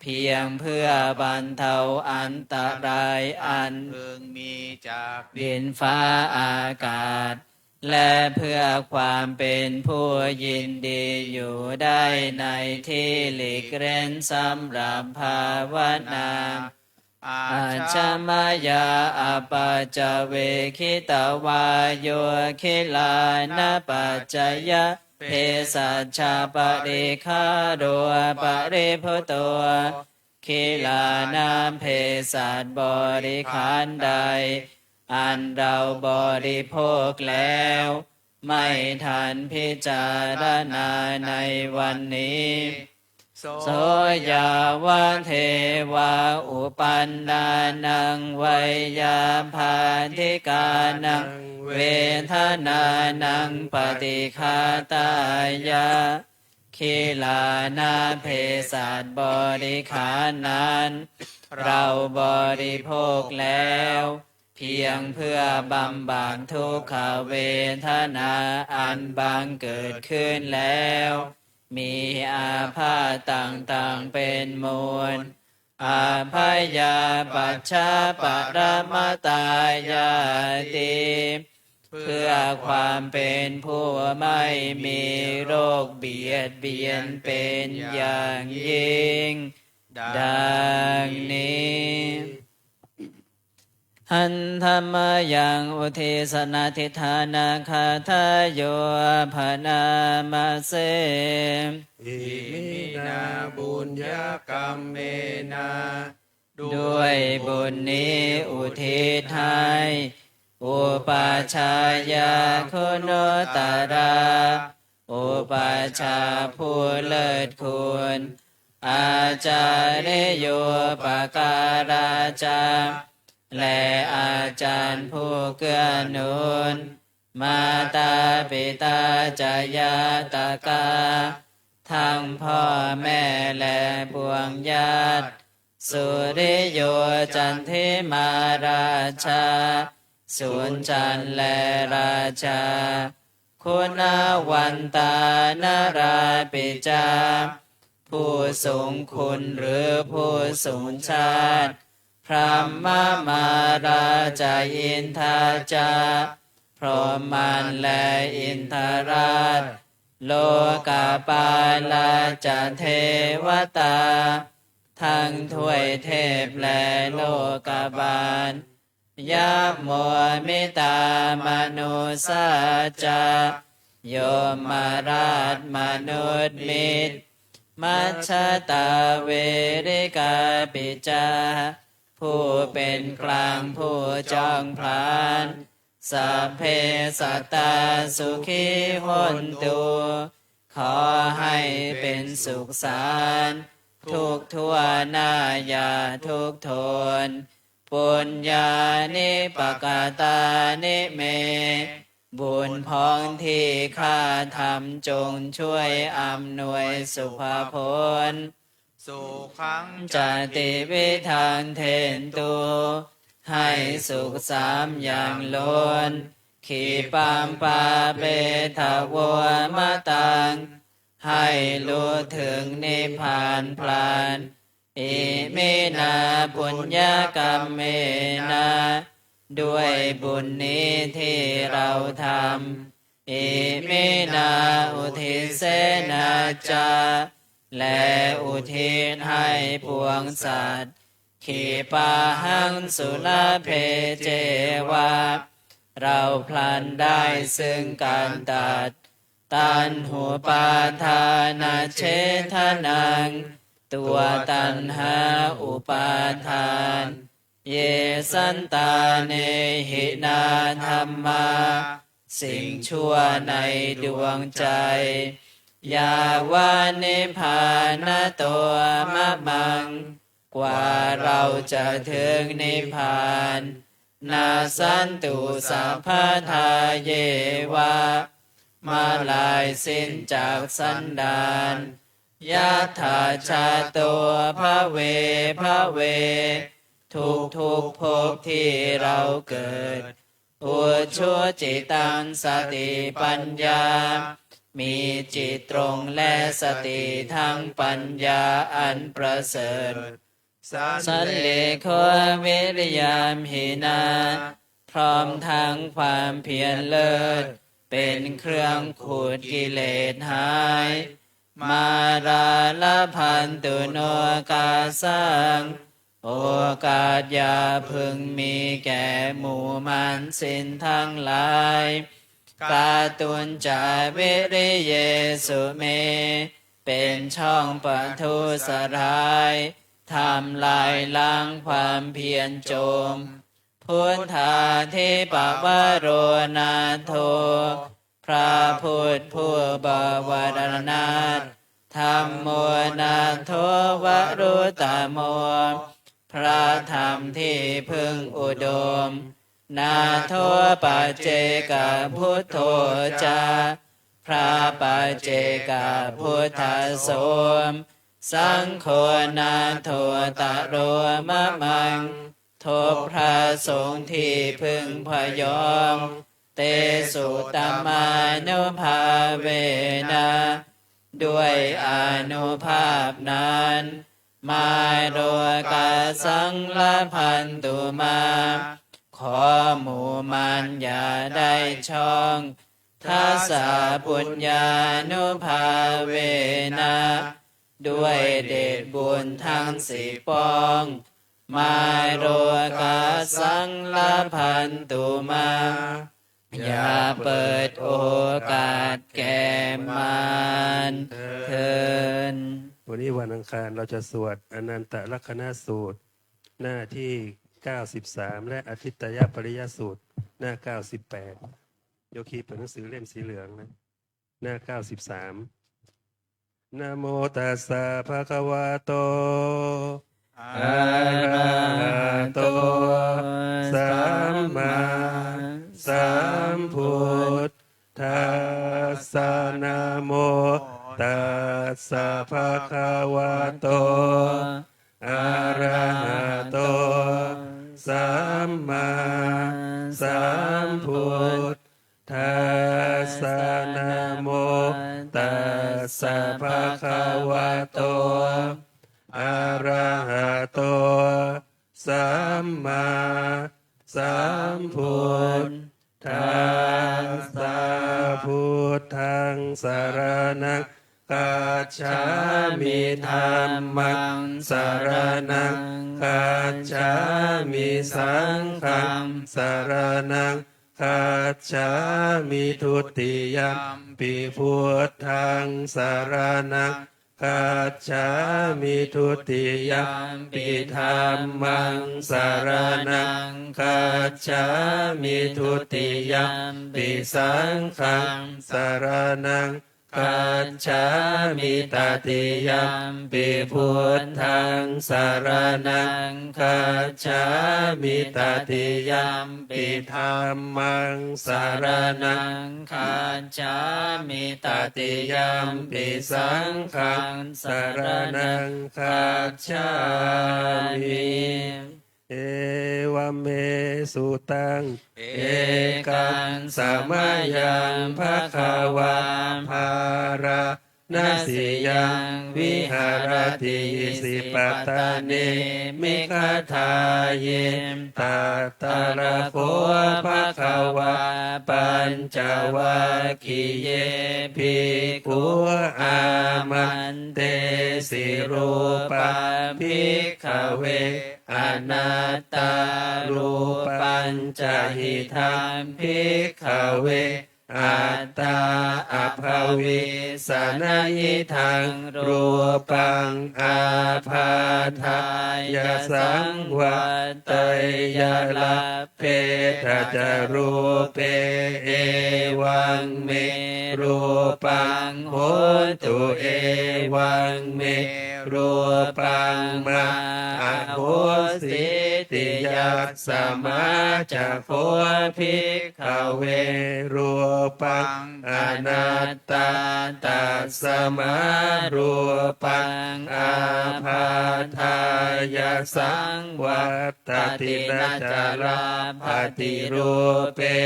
เพียงเพื่อบรรเทาอันตรายอันพึงมีจากดินฟ้าอากาศ และเพื่อความเป็นผู้ยินดีอยู่ได้ในที่หลีกเร้นสำหรับภาวนา ajja mayā apaccavekkhitvā yo gilānapaccayabhesajjaparikkhāro paribhutto gilānapaccayabhesajjaparikkhāro อันเราบริโภคแล้ว ไม่ทันพิจารณาในวันนี้ so yāvadeva uppannānaṃ veyyābādhikānaṃ vedanānaṃ paṭighātāya gilānapaccayabhesajjaparikkhāro นั้น เราบริโภคแล้ว เพียงเพื่อบำบัดทุกขเวทนาอันบังเกิดขึ้นแล้ว มีอาพาธต่างๆเป็นมูล abyāpajjhaparamatāyāti เพื่อความเป็นผู้ไม่มีโรคเบียดเบียนเป็นอย่างยิ่ง ดังนี้ Handa mayaṃ uddissanadhiṭṭhānagāthāyo bhaṇāma se. Iminā puññakammena ด้วยบุญนี้อุทิศให้ อุปัชฌายะ คุณุตตระ อุปัชฌาย์ผู้เลิศคุณ อาจาริโยปการา ca และอาจารย์ผู้เกื้อหนุน mātā pitā ca ñātakā ทั้งพ่อแม่และปวงญาติ suriyo candimā rājā สุญจันทร์และราชา guṇavantā narāpi ca ผู้สูงคุณหรือผู้สูงชาติ brahmamārā ca indā ca พรหมมารและอินทราช lokapālā ca devatā ทั้งทวยเทพและโลกบาล yamo mittā manussā ca ยมราชมนุษย์มิตร majjhattā verikāpi ca ผู้เป็นกลางผู้จองผลาญ sabbe sattā sukhī hontu ขอให้เป็นสุขสันต์ ทุกข์ทั่วหน้าอย่าทุกข์ทน puññāni pakatāni me บุญพ้องที่ข้าทำจงช่วยอำนวยสุภผล sukhaṃ ca tividhaṃ dentu ให้สุขสามอย่างล้น khippaṃ pāpetha vomataṃ ให้รู้ถึงนิพพานพลัน iminā puññakammena ด้วยบุญนี้ที่เราทำ iminā uddissena ca และอุทิศให้ปวงสัตว์ khippāhaṃ sulabhe ceva เราพลันได้ซึ่งการตัด taṇhupādānachedanaṃ ตัวตัณหาอุปาทาน ye santāne hinā dhammā สิ่งชั่วในดวงใจ yāva nibbānato mamaṃ กว่าเราจะถึงนิพพาน nassantu sabbadā yeva เมื่อลายสิ้นจากสันดาน yattha jāto bhave bhave ทุกทุกๆภพที่เราเกิด ujucittaṃ satipaññā มีจิตตรงและสติทั้งปัญญาอันประเสริฐ sallekho viriyamhinā พร้อมทั้งความเพียรเลิศ เป็นเครื่องขูดกิเลสหาย mārā labhantu nokāsaṃ โอกาสอย่าพึงมีแก่หมู่มารสิ้นทั้งหลาย kātuñca viriyesu me เป็นช่องประทุษร้าย ทำลายล้างความเพียรโจม buddhādhipavaro nātho พระพุทธผู้บวรนาถ dhammo nātho varuttamo พระธรรมที่พึ่งอุดม nātho paccekabuddho ca พระปัจเจกพุทธสม saṅgho nāthottaro mamaṃ ทบพระสงฆ์ที่พึ่งพยอง tesutamānubhāvena ด้วยอานุภาพนั้น mārokāsaṃ labhantu mā ขอหมู่มารอย่าได้ช่อง dasapuññānubhāvena ด้วยเดชบุญทั้งสิบป้อง มาโรคาสังละพันตุมา อย่าเปิดโอกาสแก่มารเทิน วันนี้วันอังคารเราจะสวดอนันตลักษณสูตร หน้าที่ เก้าสิบสาม และอทิตยปริยสูตร หน้า เก้าสิบแปด โยคีเปิดหนังสือเล่มสีเหลืองนะ หน้า เก้าสิบสาม Namo tassa bhagavato arahato sammāsambuddhassa. Namo tassa bhagavato arahato sammāsambuddhassa. Namo tassa bhagavato arahato sammāsambuddhassa. Buddhaṃ saraṇaṃ gacchāmi. Dhammaṃ saraṇaṃ gacchāmi. Saṅghaṃ saraṇaṃ gacchāmi. Dutiyampi buddhaṃ saraṇaṃ gacchāmi. Dutiyampi dhammaṃ saraṇaṃ gacchāmi. Dutiyampi saṅghaṃ saraṇaṃ gacchāmi. Tatiyampi buddhaṃ saraṇaṃ gacchāmi. Tatiyampi dhammaṃ saraṇaṃ gacchāmi. Tatiyampi saṅghaṃ saraṇaṃ gacchāmi. Evaṃ me sutaṃ. Ekaṃ samayaṃ bhagavā bārāṇasiyaṃ viharati isipatane migadāye. Tatra kho bhagavā pañcavaggiye bhikkhū āmantesi: Rūpaṃ bhikkhave anattā. Rūpañca idaṃ bhikkhave attā abhavissa. Na idaṃ rūpaṃ ābādhāya saṃvatteyya, labbhetha ca rūpe evaṃ me rūpaṃ hotu, evaṃ me rūpaṃ mā ahosīti. Yasmā ca kho bhikkhave rūpaṃ anattā, tasmā rūpaṃ ābādhāya saṃvattati, na ca labbhati. Rūpe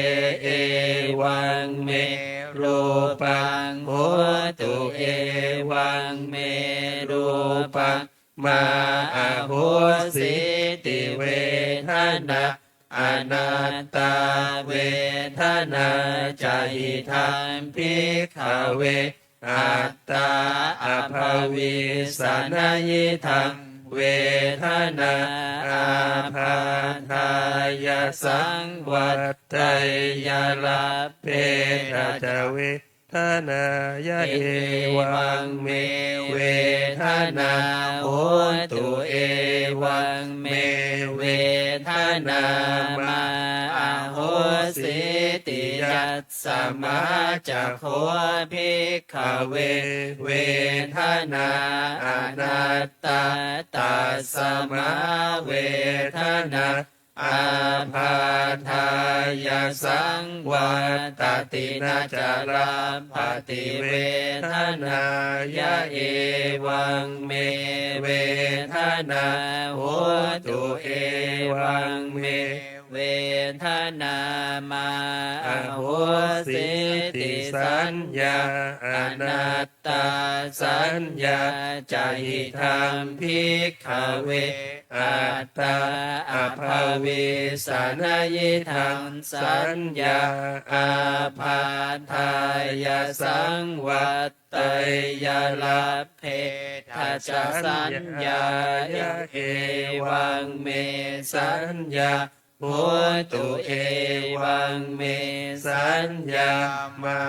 evaṃ me rūpaṃ hotu, evaṃ me rūpaṃ mā ahosīti. Vedanā anattā. Vedanā ca idaṃ bhikkhave attā abhavissa. Na idaṃ vedanā ābādhāya saṃvatteyya, labbhetha ca ve danāya. Evaṃ me vedanā hotu, evaṃ me vedanā mā ahosīti. Yasmā ca kho bhikkhave vedanā anattā, tasmā vedanā ābādhāya saṃvattati, na ca labbhati. Vedanāya evaṃ me vedanā hotu, evaṃ me vedanā mā ahosīti saññā anattā saññā ca idaṃ bhikkhave attā abhavissa na idaṃ saññā ābādhāya saṃvatteyya labbhetha ca saññāya evaṃ me saññā hotu evaṃ me saññā mā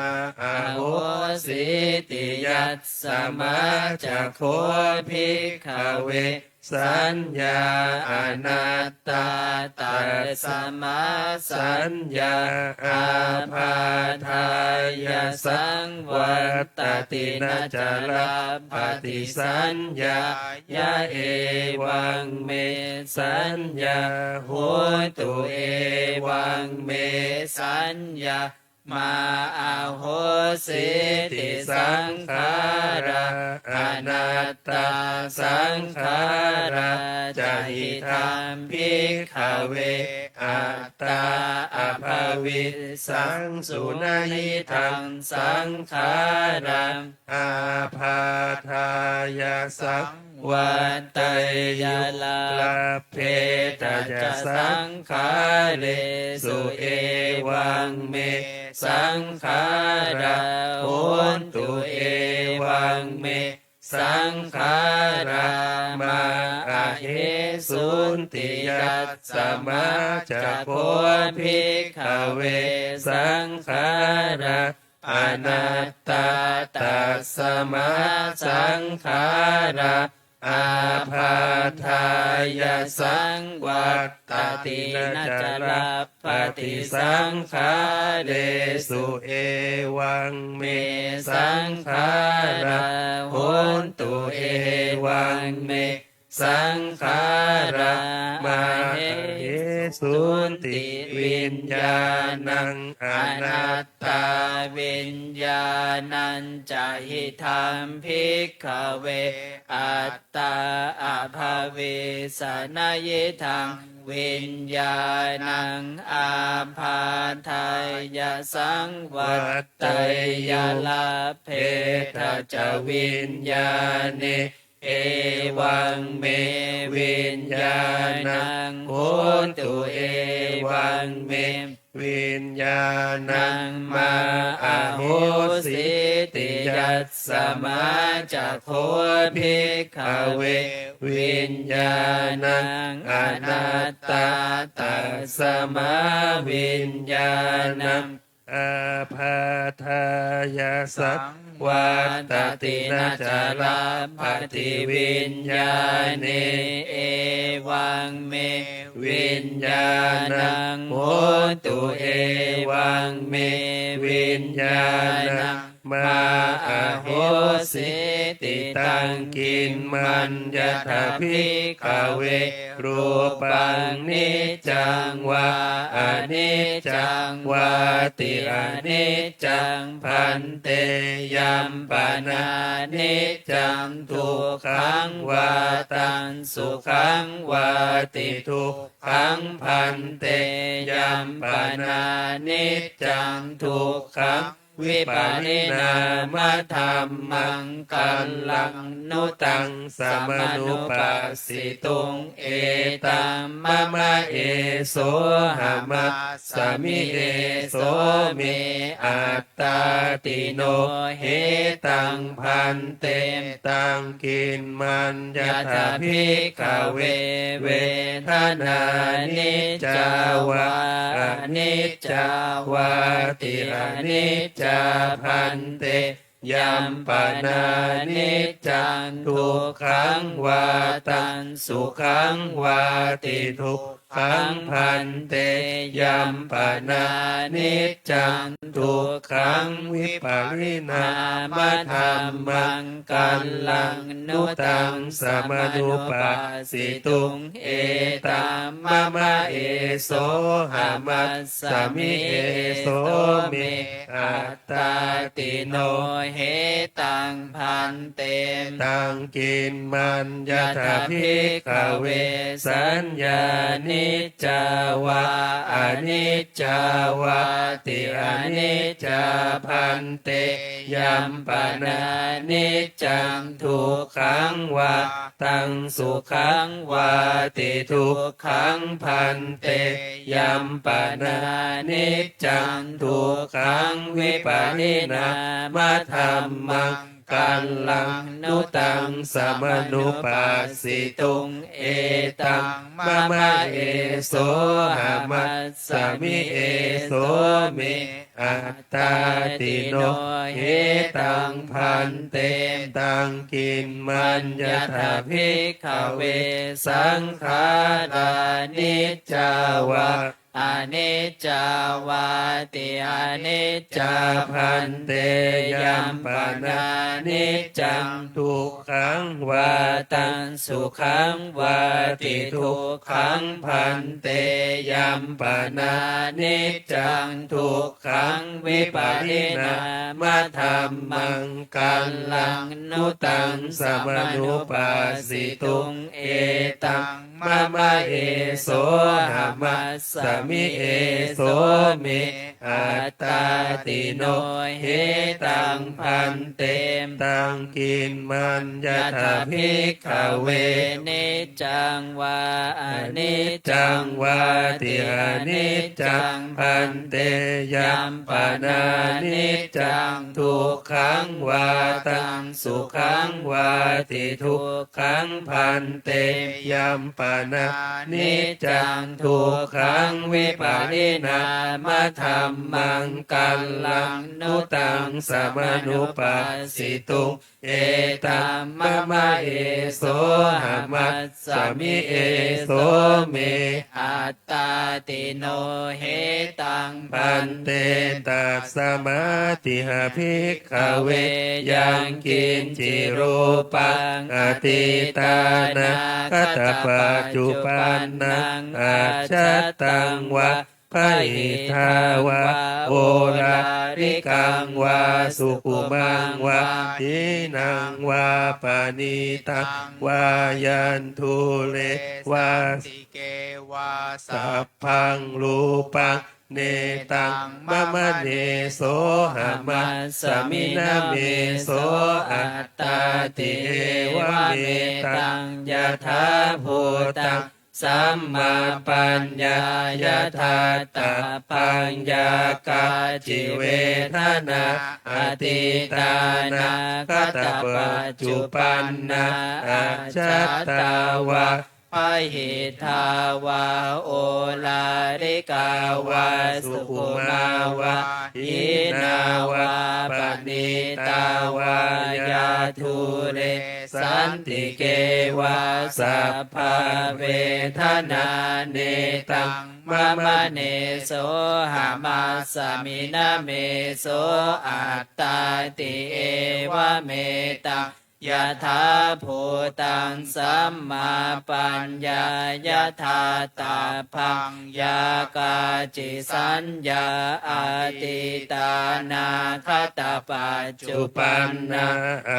ahosīti. Yasmā ca kho bhikkhave saññā anattā tasmā saññā ābādhāya saṃvattati na ca labbhati saññā ya evaṃ me saññā hotu evaṃ me saññā mā ahosīti. Saṅkhārā anattā saṅkhārā ca idaṃ bhikkhave attā abhavissaṃsu na idaṃ saṅkhāraṃ ābādhāya saṃvatteyya labbhetha ca saṅkhāresu evaṃ me saṅkhārā hontu evaṃ me saṅkhārā mā ahesunti. Yasmā ca kho bhikkhave saṅkhārā anattā tasmā saṅkhārā ābādhāya saṃvattati na ca labbhati saṅkhāresu evaṃ me saṅkhārā hontu evaṃ me saṅkhārā mā ahesunti. Viññāṇaṃ anattā viññāṇañca idaṃ bhikkhave attā abhavissa na idaṃ viññāṇaṃ ābādhāya saṃvatteyya labbhetha ca viññāṇe evaṃ me viññāṇaṃ hotu evaṃ me viññāṇaṃ mā ahosīti. Yasmā ca kho bhikkhave viññāṇaṃ anattā tasmā viññāṇaṃ ābādhāya saṃvattati na ca labbhati viññāṇe evaṃ me viññāṇaṃ hotu evaṃ me viññāṇaṃ mā ahosīti. Taṃ kiṃ maññatha bhikkhave rūpaṃ niccaṃ vā aniccaṃ vāti. Aniccaṃ bhante. Yampanāniccaṃ dukkhaṃ vā taṃ sukhaṃ vāti. Dukkhaṃ bhante. Yampanāniccaṃ dukkhaṃ viparināmadhammaṃ kallaṃ nu taṃ samanupassituṃ. Etaṃ mama esohamasmi eso me attāti. No hetaṃ bhante. Taṃ kiṃ maññatha bhikkhave vedanā niccā vā aniccā vāti. Aniccā bhante. Yampanāniccaṃ dukkhaṃ vā taṃ sukhaṃ vāti. Dukkhaṃ bhante. Yampanāniccaṃ dukkhaṃ viparināmadhammaṃ kallaṃ nu taṃ samanupassituṃ. Etaṃ mama esohamasmi eso me attāti. No hetaṃ bhante. Taṃ kiṃ maññatha bhikkhave saññā niccā vā aniccā vāti. Aniccā bhante. Yampanāniccaṃ dukkhaṃ vā taṃ sukhaṃ vāti. Dukkhaṃ bhante. Yampanāniccaṃ dukkhaṃ vipariṇāmadhammaṃ kallaṃ nu taṃ samanupassituṃ. Etaṃ mama esohamasmi eso me attāti. No hetaṃ bhante. Taṃ kiṃ maññatha bhikkhave saṅkhārā niccā vā aniccā vāti. Aniccā bhante. Yampanāniccaṃ dukkhaṃ vā taṃ sukhaṃ vāti. Dukkhaṃ bhante. Yampanāniccaṃ dukkhaṃ vipariṇāmadhammaṃ kallaṃ nu taṃ samanupassituṃ. Etaṃ mama esohamasmi eso me attāti. No hetaṃ bhante. Taṃ kiṃ maññatha bhikkhave niccaṃ vā aniccaṃ vāti. Aniccaṃ bhante. Yampanāniccaṃ dukkhaṃ vā taṃ sukhaṃ vāti. Dukkhaṃ bhante. Yampanāniccaṃ dukkhaṃ vipariṇāmadhammaṃ kallaṃ nu taṃ samanupassituṃ. Etaṃ mama esohamasmi eso me attāti. No hetaṃ bhante. Tasmātiha bhikkhave yaṅkiñci rūpaṃ atītānāgatapaccuppannaṃ ajjhattaṃ vā bahiddhā vā oḷārikaṃ vā sukhumaṃ vā hīnaṃ vā paṇītaṃ vā yandūre vā santike vā sabbaṃ rūpaṃ netaṃ mama nesohamasmi na meso attāti. Evametaṃ yathābhūtaṃ sammappaññāya ṭhātabbaṃ. Yā kāci vedanā atītānāgatapaccuppanna ajjhattā vā bahiddhā vā oḷārikā vā sukhumā vā hīnā vā paṇītā vā yā dūre santike vā sabbā vedanā netaṃ mama nesohamasmi na meso attāti. Evametaṃ yathābhūtaṃ sammappaññāya ṭhātabbaṃ. Yā kāci saññā atītānāgatapaccuppannā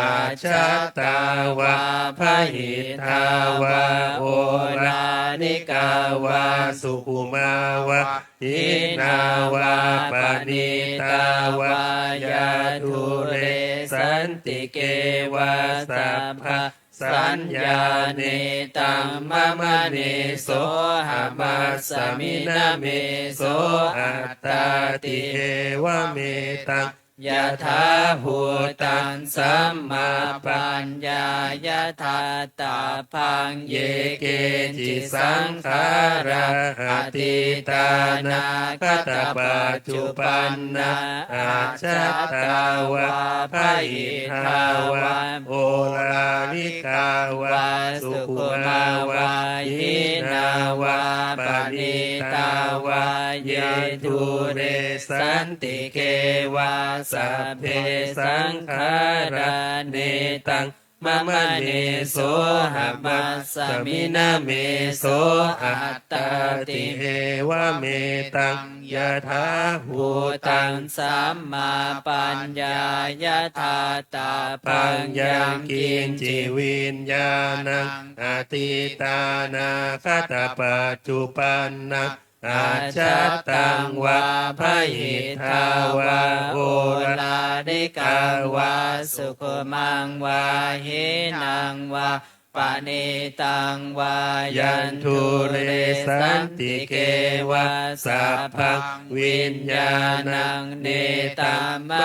ajjhattā vā bahiddhā vā oḷārikā vā sukhumā vā hīnā vā paṇītā vā yā dūre santike vā sabbā saññā netaṃ mama nesohamasmi na meso attāti. Evametaṃ yathābhūtaṃ sammappaññāya ṭhātabbaṃ. Ye keci saṅkhārā atītānāgatapaccuppannā ajjhattā vā bahiddhā vā oḷārikā vā sukhumā vā hīnā vā paṇītā vā ye dūre santike vā sabbe saṅkhārā netaṃ mama nesohamasmi na meso attāti. Evametaṃ yathābhūtaṃ sammāpaññāya dātabbaṃ. Yaṅkiñci viññāṇaṃ atītānāgatapaccuppannaṃ ajjhattaṃ vā bahiddhā vā oḷārikaṃ vā sukhumaṃ vā hīnaṃ vā paṇītaṃ vā yandūre santike vā sabbaṃ viññāṇaṃ netamma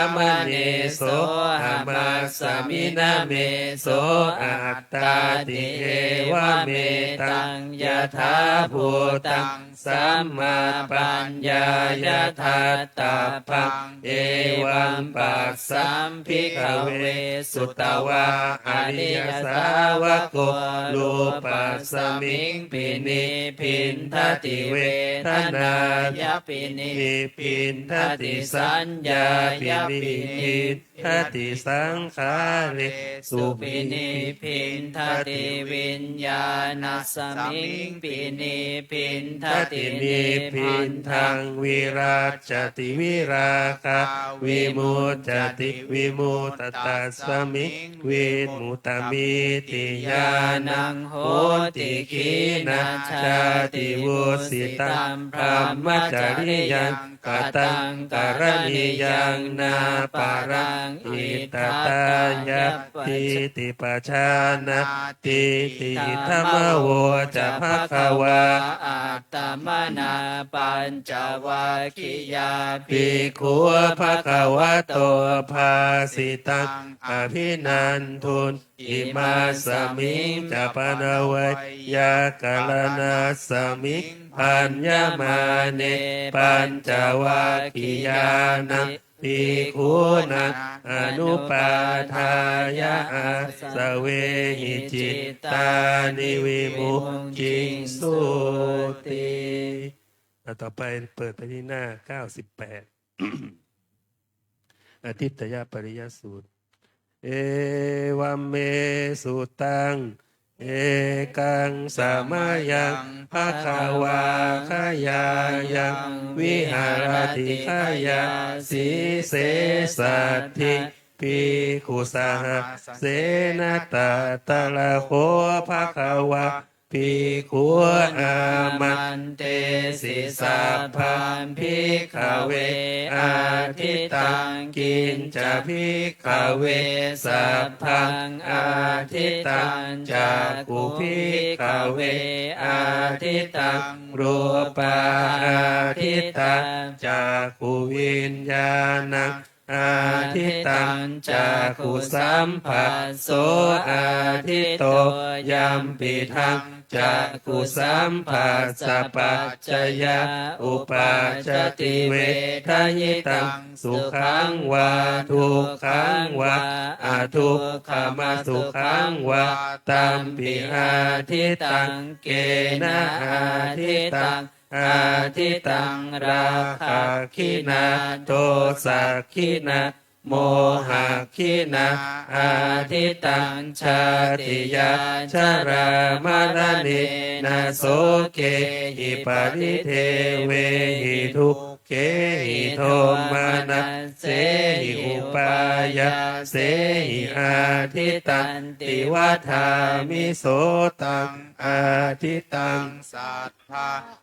nesohamasmi na meso attāti. Evametaṃ yathābhūtaṃ sammāpaññāya dātabbaṃ. Evaṃ passaṃ bhikkhave sutavā ariyasāvako rūpasmiṃ pinibbindati, vedanāya pinibbindati, saññāya pinibbindati, saṅkhāresu pinibbindati, viññāṇasmiṃ pinibbindati, nibbindaṃ virajjati, virāgā vimuccati, vimuttasmiṃ vimuttamiti ñāṇaṃ hoti. Khīṇajāti vusitaṃ brahmacariyaṃ kataṃ karaṇīyaṃ nāparaṃ itthattāyattīti pajānātīti. Idamavoca bhagavā. Attamanā pañcavaggiyā bhikkhū bhagavato bhāsitaṃ abhinandunti. Imasmiñca pana veyyākaraṇasmiṃ bhaññamāne pañcavaggiyānaṃ bhikkhūnaṃ anupādāya āsavehi cittāni vimucciṃsūti. อ่ะ ต่อไปเปิดไปที่หน้า เก้าสิบแปด Ādhittayapariyasu. Evaṃ me sutaṃ. Ekaṃ samayaṃ bhagavā gayāyaṃ viharati gayāsīse saddhiṃ bhikkhusahassena. Tatra kho bhagavā bhikkhū āmantesi: Sabbaṃ bhikkhave ādhittaṃ. Kiñca bhikkhave sabbaṃ ādhittaṃ? Cakkhuṃ bhikkhave ādhittaṃ, rūpā ādhittā, cakkhuviññāṇaṃ ādhittaṃ, cakkhusambhasso ādhitto, yampidaṃ cakkhusambhassapaccayā uppajjati vedayitaṃ sukhaṃ vā dukkhaṃ vā adukkhamasukhaṃ vā, tampi ādhittaṃ. Kena ādhittaṃ? Ādhittaṃ rāgagginā dosagginā mohagginā ādhittaṃ, jātiyā jarāmaraṇena sokehi paridevehi dukkhehi domanassehi upāyāsehi ādhittanti vadāmi. Sotaṃ ādhittaṃ. Sat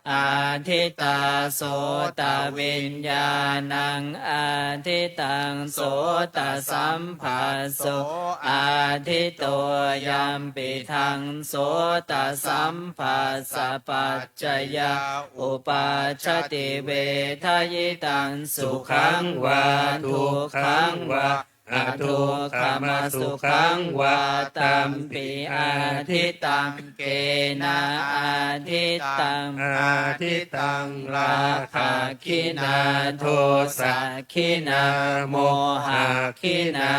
ādhittā, sotaviññāṇaṃ ādhittaṃ, sotasambhasso ādhitto, yampidaṃ sotasambhassapaccayā uppajjati vedayitaṃ sukhaṃ vā dukkhaṃ vā adukkhamasukhaṃ vā, tampi ādhittaṃ. Kena ādhittaṃ? Ādhittaṃ rāgagginā dosagginā mohagginā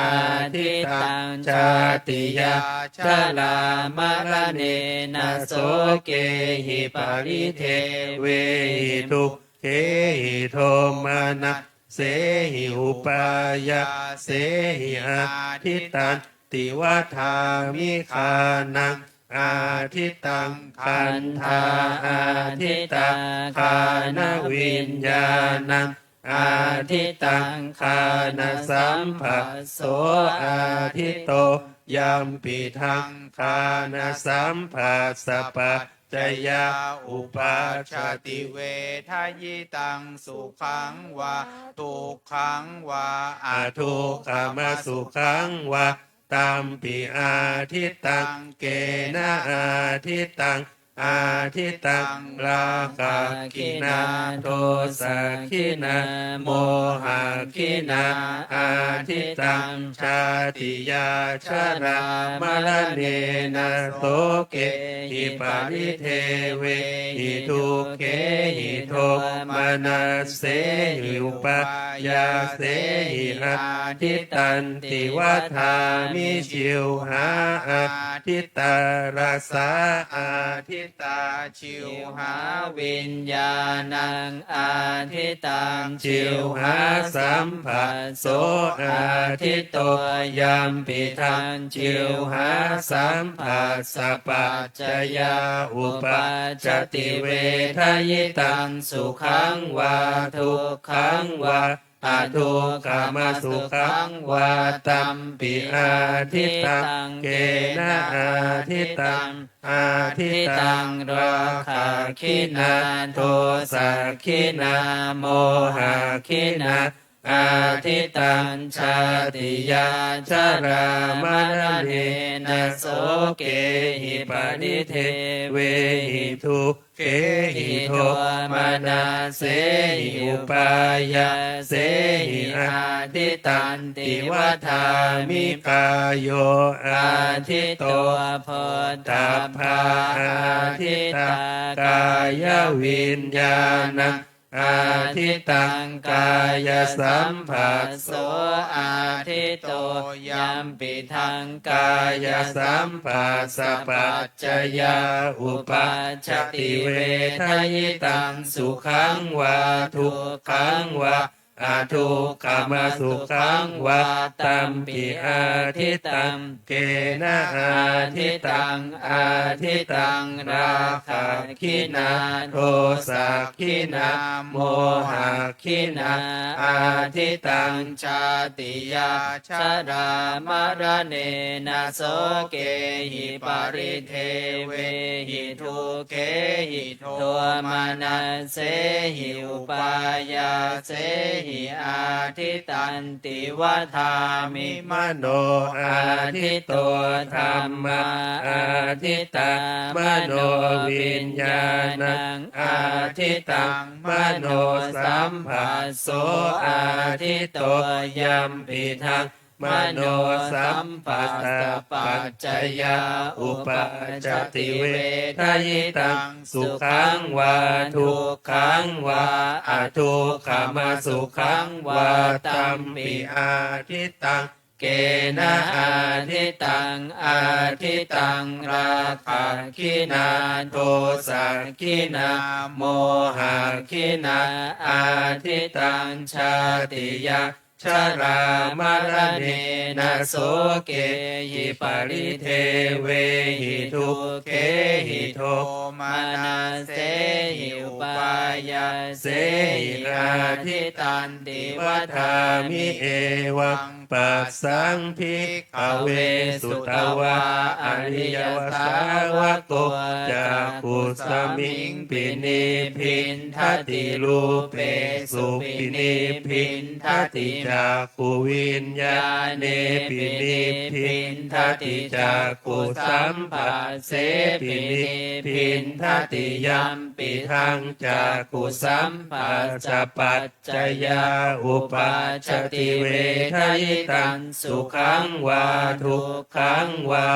ādhittaṃ, jātiyā jarāmaraṇena sokehi paridevehi dukkhehi domana sehi upāyāsehi ādhittaṃ. āditanti vadāmi. Ghānaṃ ādittaṃ, gandhā āditā, ghānaviññāṇaṃ ādittaṃ, ghānasambhasso āditto, yampidaṃ ghānasamphassapaccayā uppajjati vedayitaṃ sukhaṃ vā dukkhaṃ vā adukkhamasukhaṃ vā, tampi ādittaṃ. Kena ādittaṃ? Ādittaṃ rāgaggīnā dosagginā mohagginā, ādittaṃ jātiyā jarāmaraṇena sokehi paridevehi dukkhehi domanassehi upāyāsehi ādittanti vadāmi. Jivhā ādittā, rasā ādittā, jivhāviññāṇaṃ ādittaṃ, jivhāsambhasso āditto, yampidaṃ jivhāsambhassapaccayā uppajjati vedayitaṃ sukhaṃ vā dukkhaṃ vā adukkhamasukhaṃ vā, tampi ādittaṃ. Kena ādittaṃ? Ādittaṃ rāgaggīnā dosagginā mohagginā, ādittaṃ jātiyā jarāmaraṇena sokehi paridevehi dukkhehi domanassehi upāyāsehi ādittanti vadāmi. Kāyo āditto, phoṭṭhabbā ādittā, kāyaviññāṇaṃ ādittaṃ, kāyasambhasso āditto, yampidaṃ kāyasambhassapaccayā uppajjati vedayitaṃ sukhaṃ vā dukkhaṃ vā adukkhamasukhaṃ vā, tampi ādittaṃ. Kena ādittaṃ? Ādittaṃ rāgaggīnā dosagginā mohagginā, ādittaṃ jātiyā jarāmaraṇena sokehi paridevehi dukkhehi domanassehi upāyāsehi ādittanti vadāmi. Mano āditto, dhammā ādittā, manoviññāṇaṃ ādittaṃ, manosambhasso āditto, yampidaṃ manosambhassapaccayā uppajjati vedayitaṃ sukhaṃ vā dukkhaṃ vā adukkhamasukhaṃ vā, tampi ādittaṃ. Kena ādittaṃ? Ādittaṃ rāgaggīnā dosagginā mohagginā, ādittaṃ jātiyā jarāmaraṇena sokehi paridevehi dukkhehi domanassehi upāyāsehi ādittanti vadāmi. Evaṃ passaṃ bhikkhave sutavā ariyasāvako cakkhusmiṃ pinibbind dati, rūpesupi nibbindati, cakkhuviññāṇepi nibbindati, cakkhusamphasse nibbindati, yampidaṃ cakkhusamphassapaccayā uppajjati vedayitaṃ sukhaṃ vā dukkhaṃ vā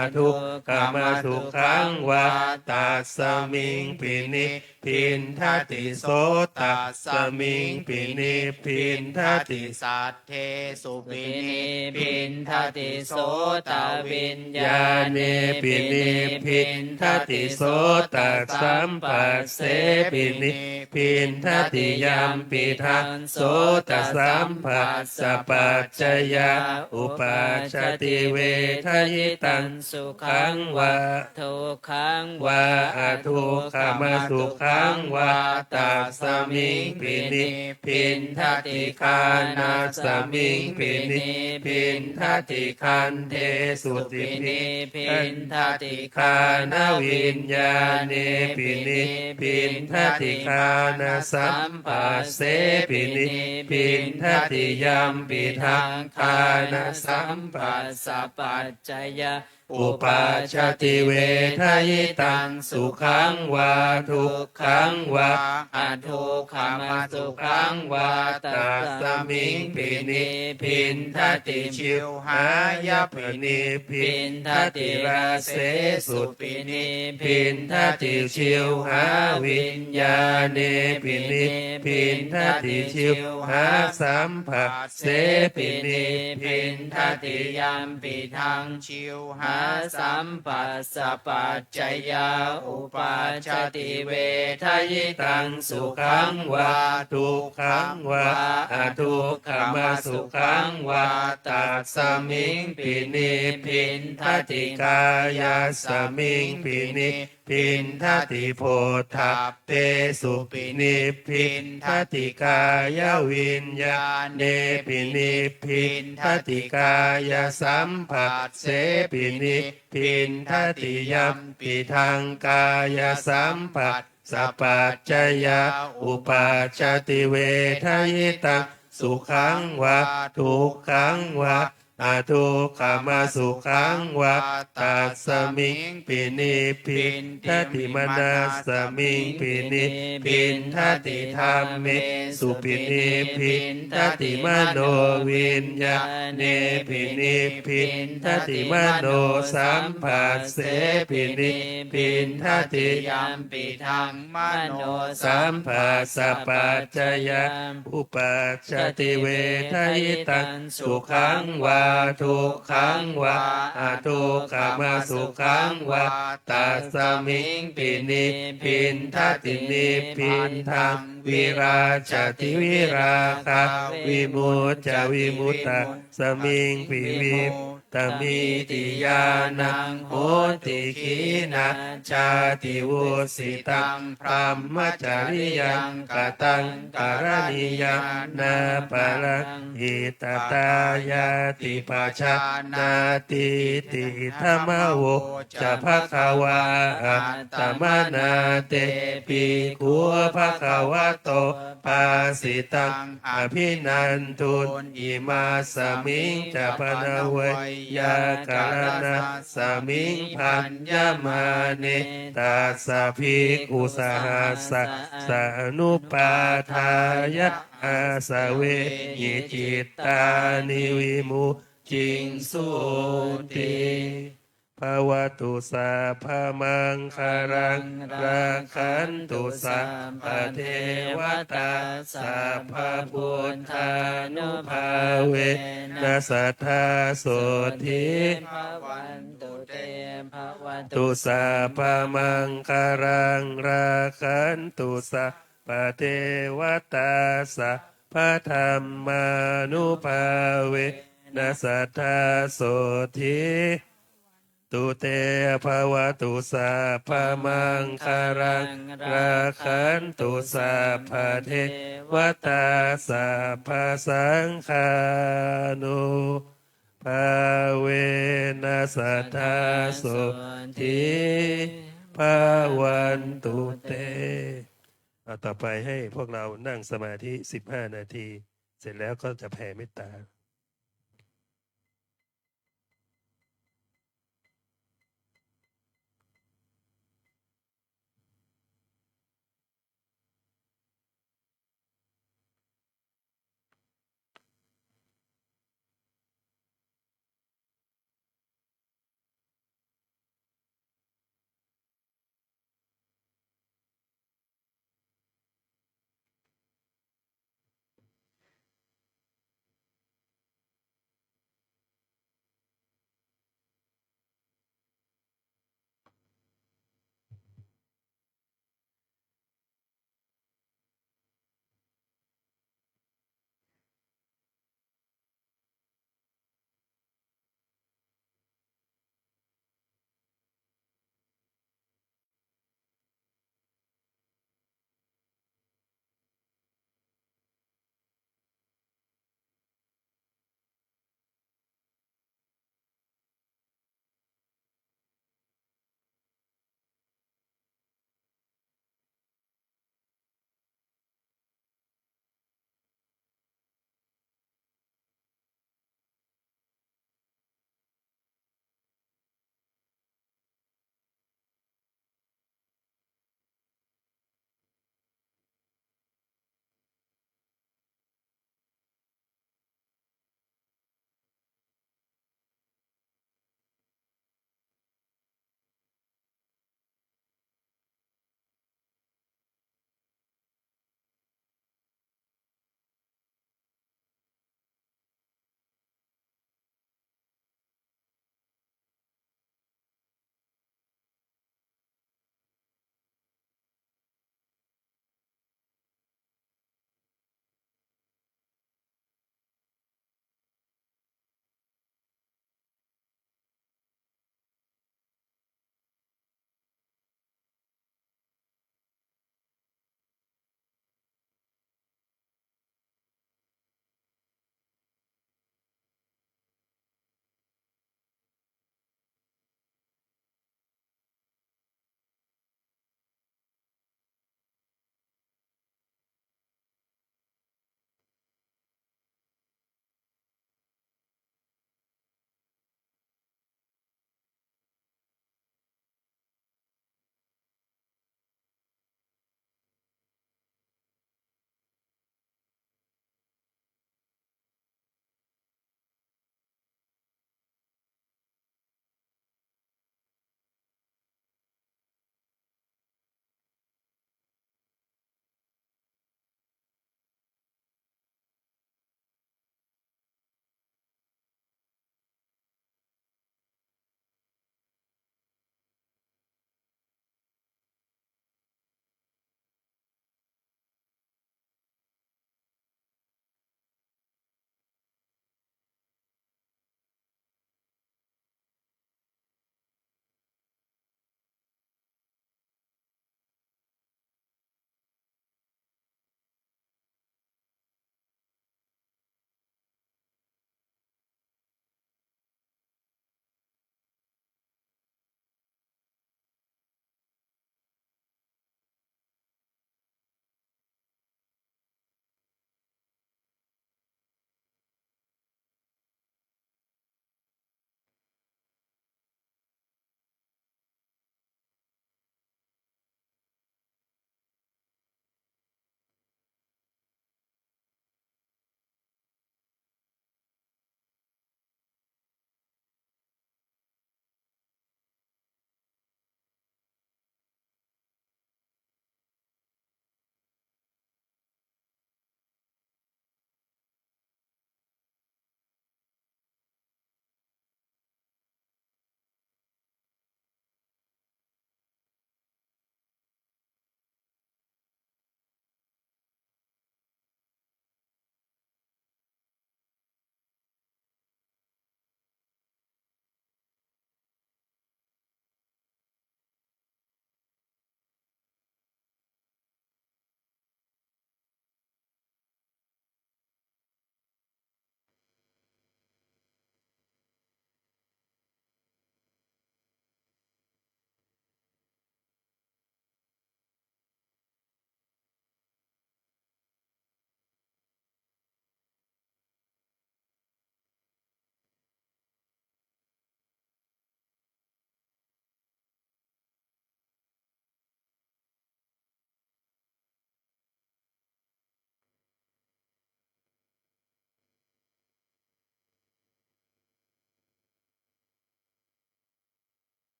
adukkhamasukhaṃ vā, tasmiṃpi nibb nibbindati. Sotasmiṃpi nibbindati. Saddesupi nibbindati. Sotaviññāṇepi nibbindati. Sotasampassepi nibbindati. Yampidaṃ sotasamphassapaccayaṃ uppajjati vedayitaṃ sukhaṃ vā dukkhaṃ vā adukkhamasukhaṃ vā, tasmiṃpi nibbindati. Ghānasmiṃpi nibbindati. Gandhesupi nibbindati. Ghānaviññāṇepi nibbindati. Ghānasampassepi nibbindati. Yampidaṃ ghānasamphassapaccayā uppajjati vedayitaṃ sukhaṃ vā dukkhaṃ vā adukkhamasukhaṃ vā, tasmiṃpi nibbindati. Jivhāyapi nibbindati. Rasesupi nibbindati. Jivhāviññāṇepi nibbindati. Jivhāsampha sepi nibbindati. Yampidaṃ jivhāsamphassapaccayā uppajjati vedayitaṃ sukhaṃ vā dukkhaṃ vā adukkhamasukhaṃ vā, tasmiṃpi nibbindati. Kāyasmiṃpi nibbindati. Phoṭṭhabbesupi nibbindati. Kāyaviññāṇepi nibbindati. Kāyasampassepi nibbindati. Yampidaṃ kāyasamphassapaccayā uppajjati vedayitaṃ sukhaṃ vā dukkhaṃ vā adukkhamasukhaṃ vā, tasmiṃpi nibbindati. Manasmiṃpi nibbindati. Dhammesupi nibbindati. Manoviññāṇepi nibbindati. Manosampassepi nibbindati. Yampidaṃ manosamphassapaccayā uppajjati vedayitaṃ sukhaṃ vā dukkhaṃ vā adukkhamasukhaṃ vā, tasmiṃpi nibbindati. Nibbindaṃ virajjati. Virāgā vimucca. Vimucca smiṃpi vimuttamitti ñāṇaṃ hoti. Khīṇā jāti, vusitaṃ brahmacariyaṃ, kataṃ karaṇīyaṃ, nāparaṃ hi tathāyāti, pajānātīti. Idamavoca bhagavā. Attamanā te bhikkhū bhagavato bhāsitaṃ abhinanduṃ. Imasmiñca pana veyyākaraṇasmiṃ bhaññamāne tassa bhikkhusahassassa anupādāya āsavehi cittāni vimucciṃsūti. Bhavatu sabbamaṅgalaṃ, rakkhantu sabbadevatā, sabbabuddhānubhāvena sadā sotthī bhavantu te. Bhavatu sabbamaṅgalaṃ, rakkhantu sabbadevatā, sabbadhammānubhāvena sadā sotthī tu te. Bhavatu sabbamaṅgalaṃ, rakkhantu sabbadevatā, sabbasaṅghānubhāvena sadā sotthī bhavantu te. เอา ต่อไปให้พวกเรานั่งสมาธิ สิบห้า นาที เสร็จแล้วก็จะแผ่เมตตา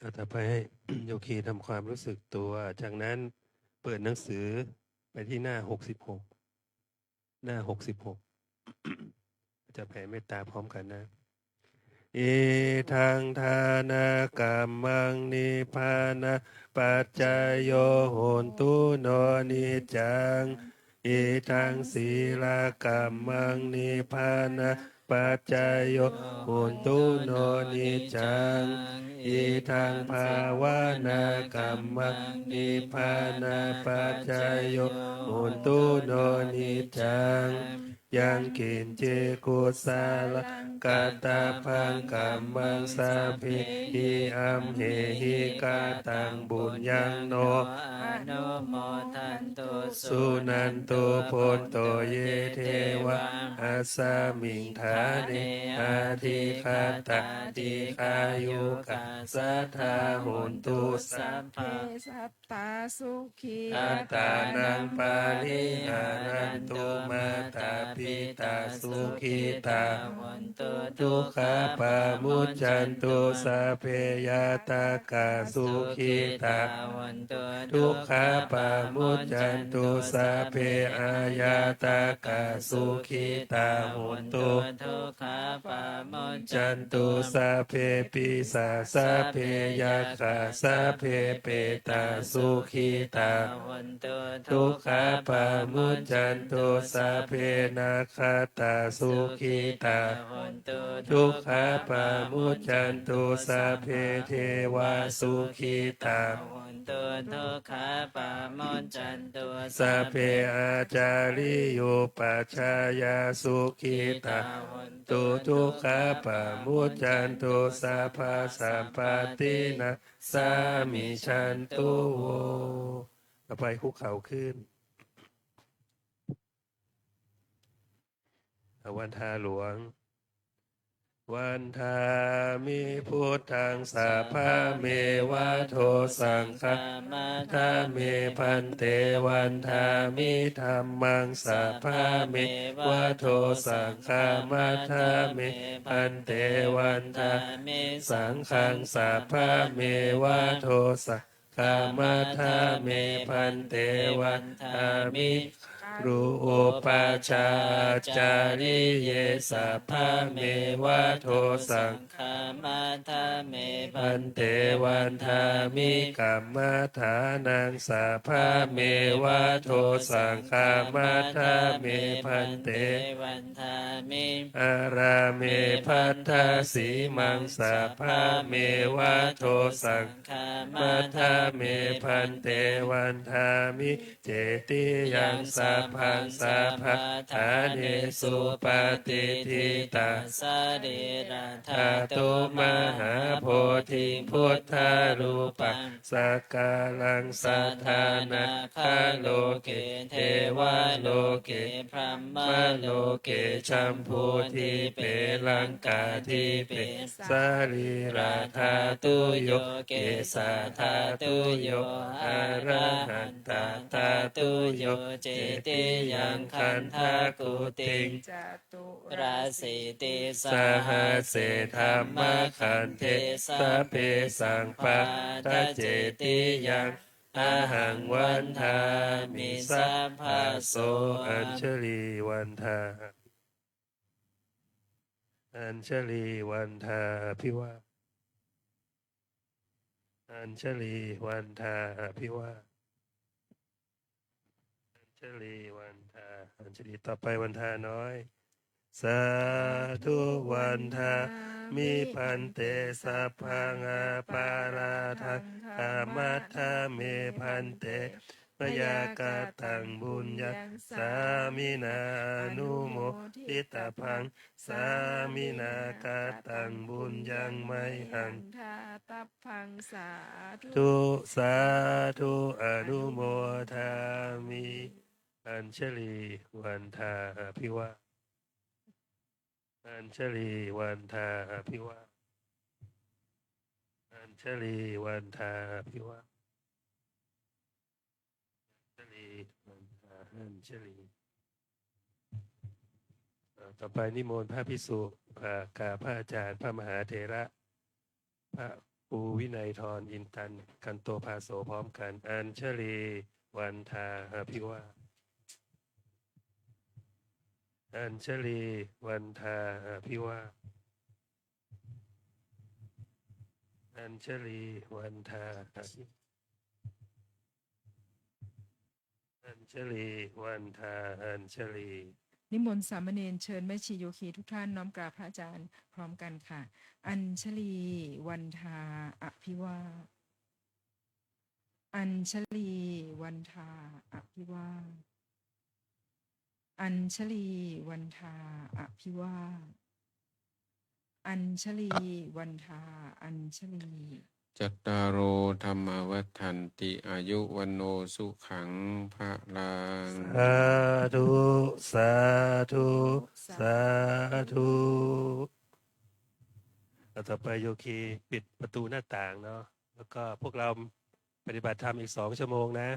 เอาต่อไปให้ โยคีทำความรู้สึกตัว จากนั้นเปิดหนังสือไปที่หน้า หกสิบหก หน้า หกสิบหก จะแผ่เมตตาพร้อมกันนะ Idaṃ dānakammaṃ nibbānapaccayo hotu no niccaṃ. Idaṃ sīlakammaṃ nibbānapaccayo hotu no niccaṃ. Idaṃ bhāvanākammaṃ nibbānapaccayo hotu no niccaṃ. Yaṃ kiñci kusalaṃ kattabbaṃ kammaṃ sabbehi amhehi kataṃ puññaṃ no anumodantu suṇantu bhonto ye devā asmiṃ ṭhāne adhigatā dīghāyukā sadā hontu sabbe sattā sukhī attānaṃ pariharantu. Mātā pitā sukhitā hontu dukkhā pamuccantu. Sabbe ñātakā sukhitā hontu dukkhā pamuccantu. Sabbe aññātakā sukhitā hontu dukkhā pamuccantu. Sabbe pisā sabbe yakkhā sabbe petā sukhitā hontu dukkhā pamuccantu. Sabbe nakkhattā sukhitā hontu dukkhā pamuccantu. Sabbe devā sukhitā hontu dukkhā pamuccantu. Sabbe ācariyupajjhāyā sukhitā hontu dukkhā pamuccantu. Sabbā sampattīnaṃ samijjhantu vo. ต่อไปคุกเข่าขึ้น เอาวันทาหลวง Vandāmi buddhaṃ sabbameva dosaṃ khamatha me bhante. Vandāmi dhammaṃ sabbameva dosaṃ khamatha me bhante. Vandāmi saṅghaṃ sabbameva dosaṃ khamatha me bhante. Vandāmi guruṃ upajjhāyācariye sabbameva dosaṃ khamatha me bhante. Vandāmi kammadānaṃ sabbameva dosaṃ khamatha me bhante. Vandāmi ārāme bhaddasīmaṃ sabbameva dosaṃ khamatha me bhante. Vandāmi cetiyaṃ sabbaṃ sabbaṭṭhānesu patiṭṭhitaṃ sarīradhātu mahābodhiṃ buddharūpaṃ sakkāraṃ sadā nakkaloke devaloke brahmaloke jambudīpe laṅkādīpe sarīradhātuyo kesādhātuyo arahantaṃ dhātuyo cetiyaṃ gandhakuṭiṃ caturāsītisahase dhammakkhandhe sabbesaṃ pattacetiyaṃ ahaṃ vandāmi sabbaso. Añjalī vandā. Añjalī vandā abhivā. Añjalī vandā abhivā. Añjalī vandā. Añjalī ต่อไปวันทาน้อย Sādhu vandāmi bhante sabbaṃ aparādhaṃ khamatha me bhante. Mayā kataṃ puññaṃ sāminā anumoditabbaṃ. Sāminā kataṃ puññaṃ mayhaṃ dātabbaṃ sādhu sādhu anumodāmi. Añjalī vandā abhivā. Añjalī vandā abhivā. Añjalī vandā abhivā. Añjalī vandā. Añjalī. เอ่อ ต่อไปนิมนต์พระภิกษุ เอ่อ กราบพระอาจารย์ พระมหาเถระ พระ ครูวินัยธร อินตัน กันโตภาโส พร้อมกัน อัญชลี วันทา อภิวา อัญชลี วันทา อภิวา อัญชลี วันทา อภิ อัญชลี วันทา อัญชลี นิมนต์สามเณรเชิญแม่ชีโยคีทุกท่านน้อมกราบพระอาจารย์พร้อมกันค่ะ อัญชลี วันทา อภิวา อัญชลี วันทา อภิวา อัญชลี วันทา อภิวา อัญชลี วันทา อัญชลี Cattāro dhammā vaḍḍhanti, āyu vaṇṇo sukhaṃ balaṃ. สาธุ สาธุ สาธุ ต่อไปโยคีปิดประตูหน้าต่างเนาะ แล้วก็พวกเราปฏิบัติธรรมอีกสองชั่วโมงนะ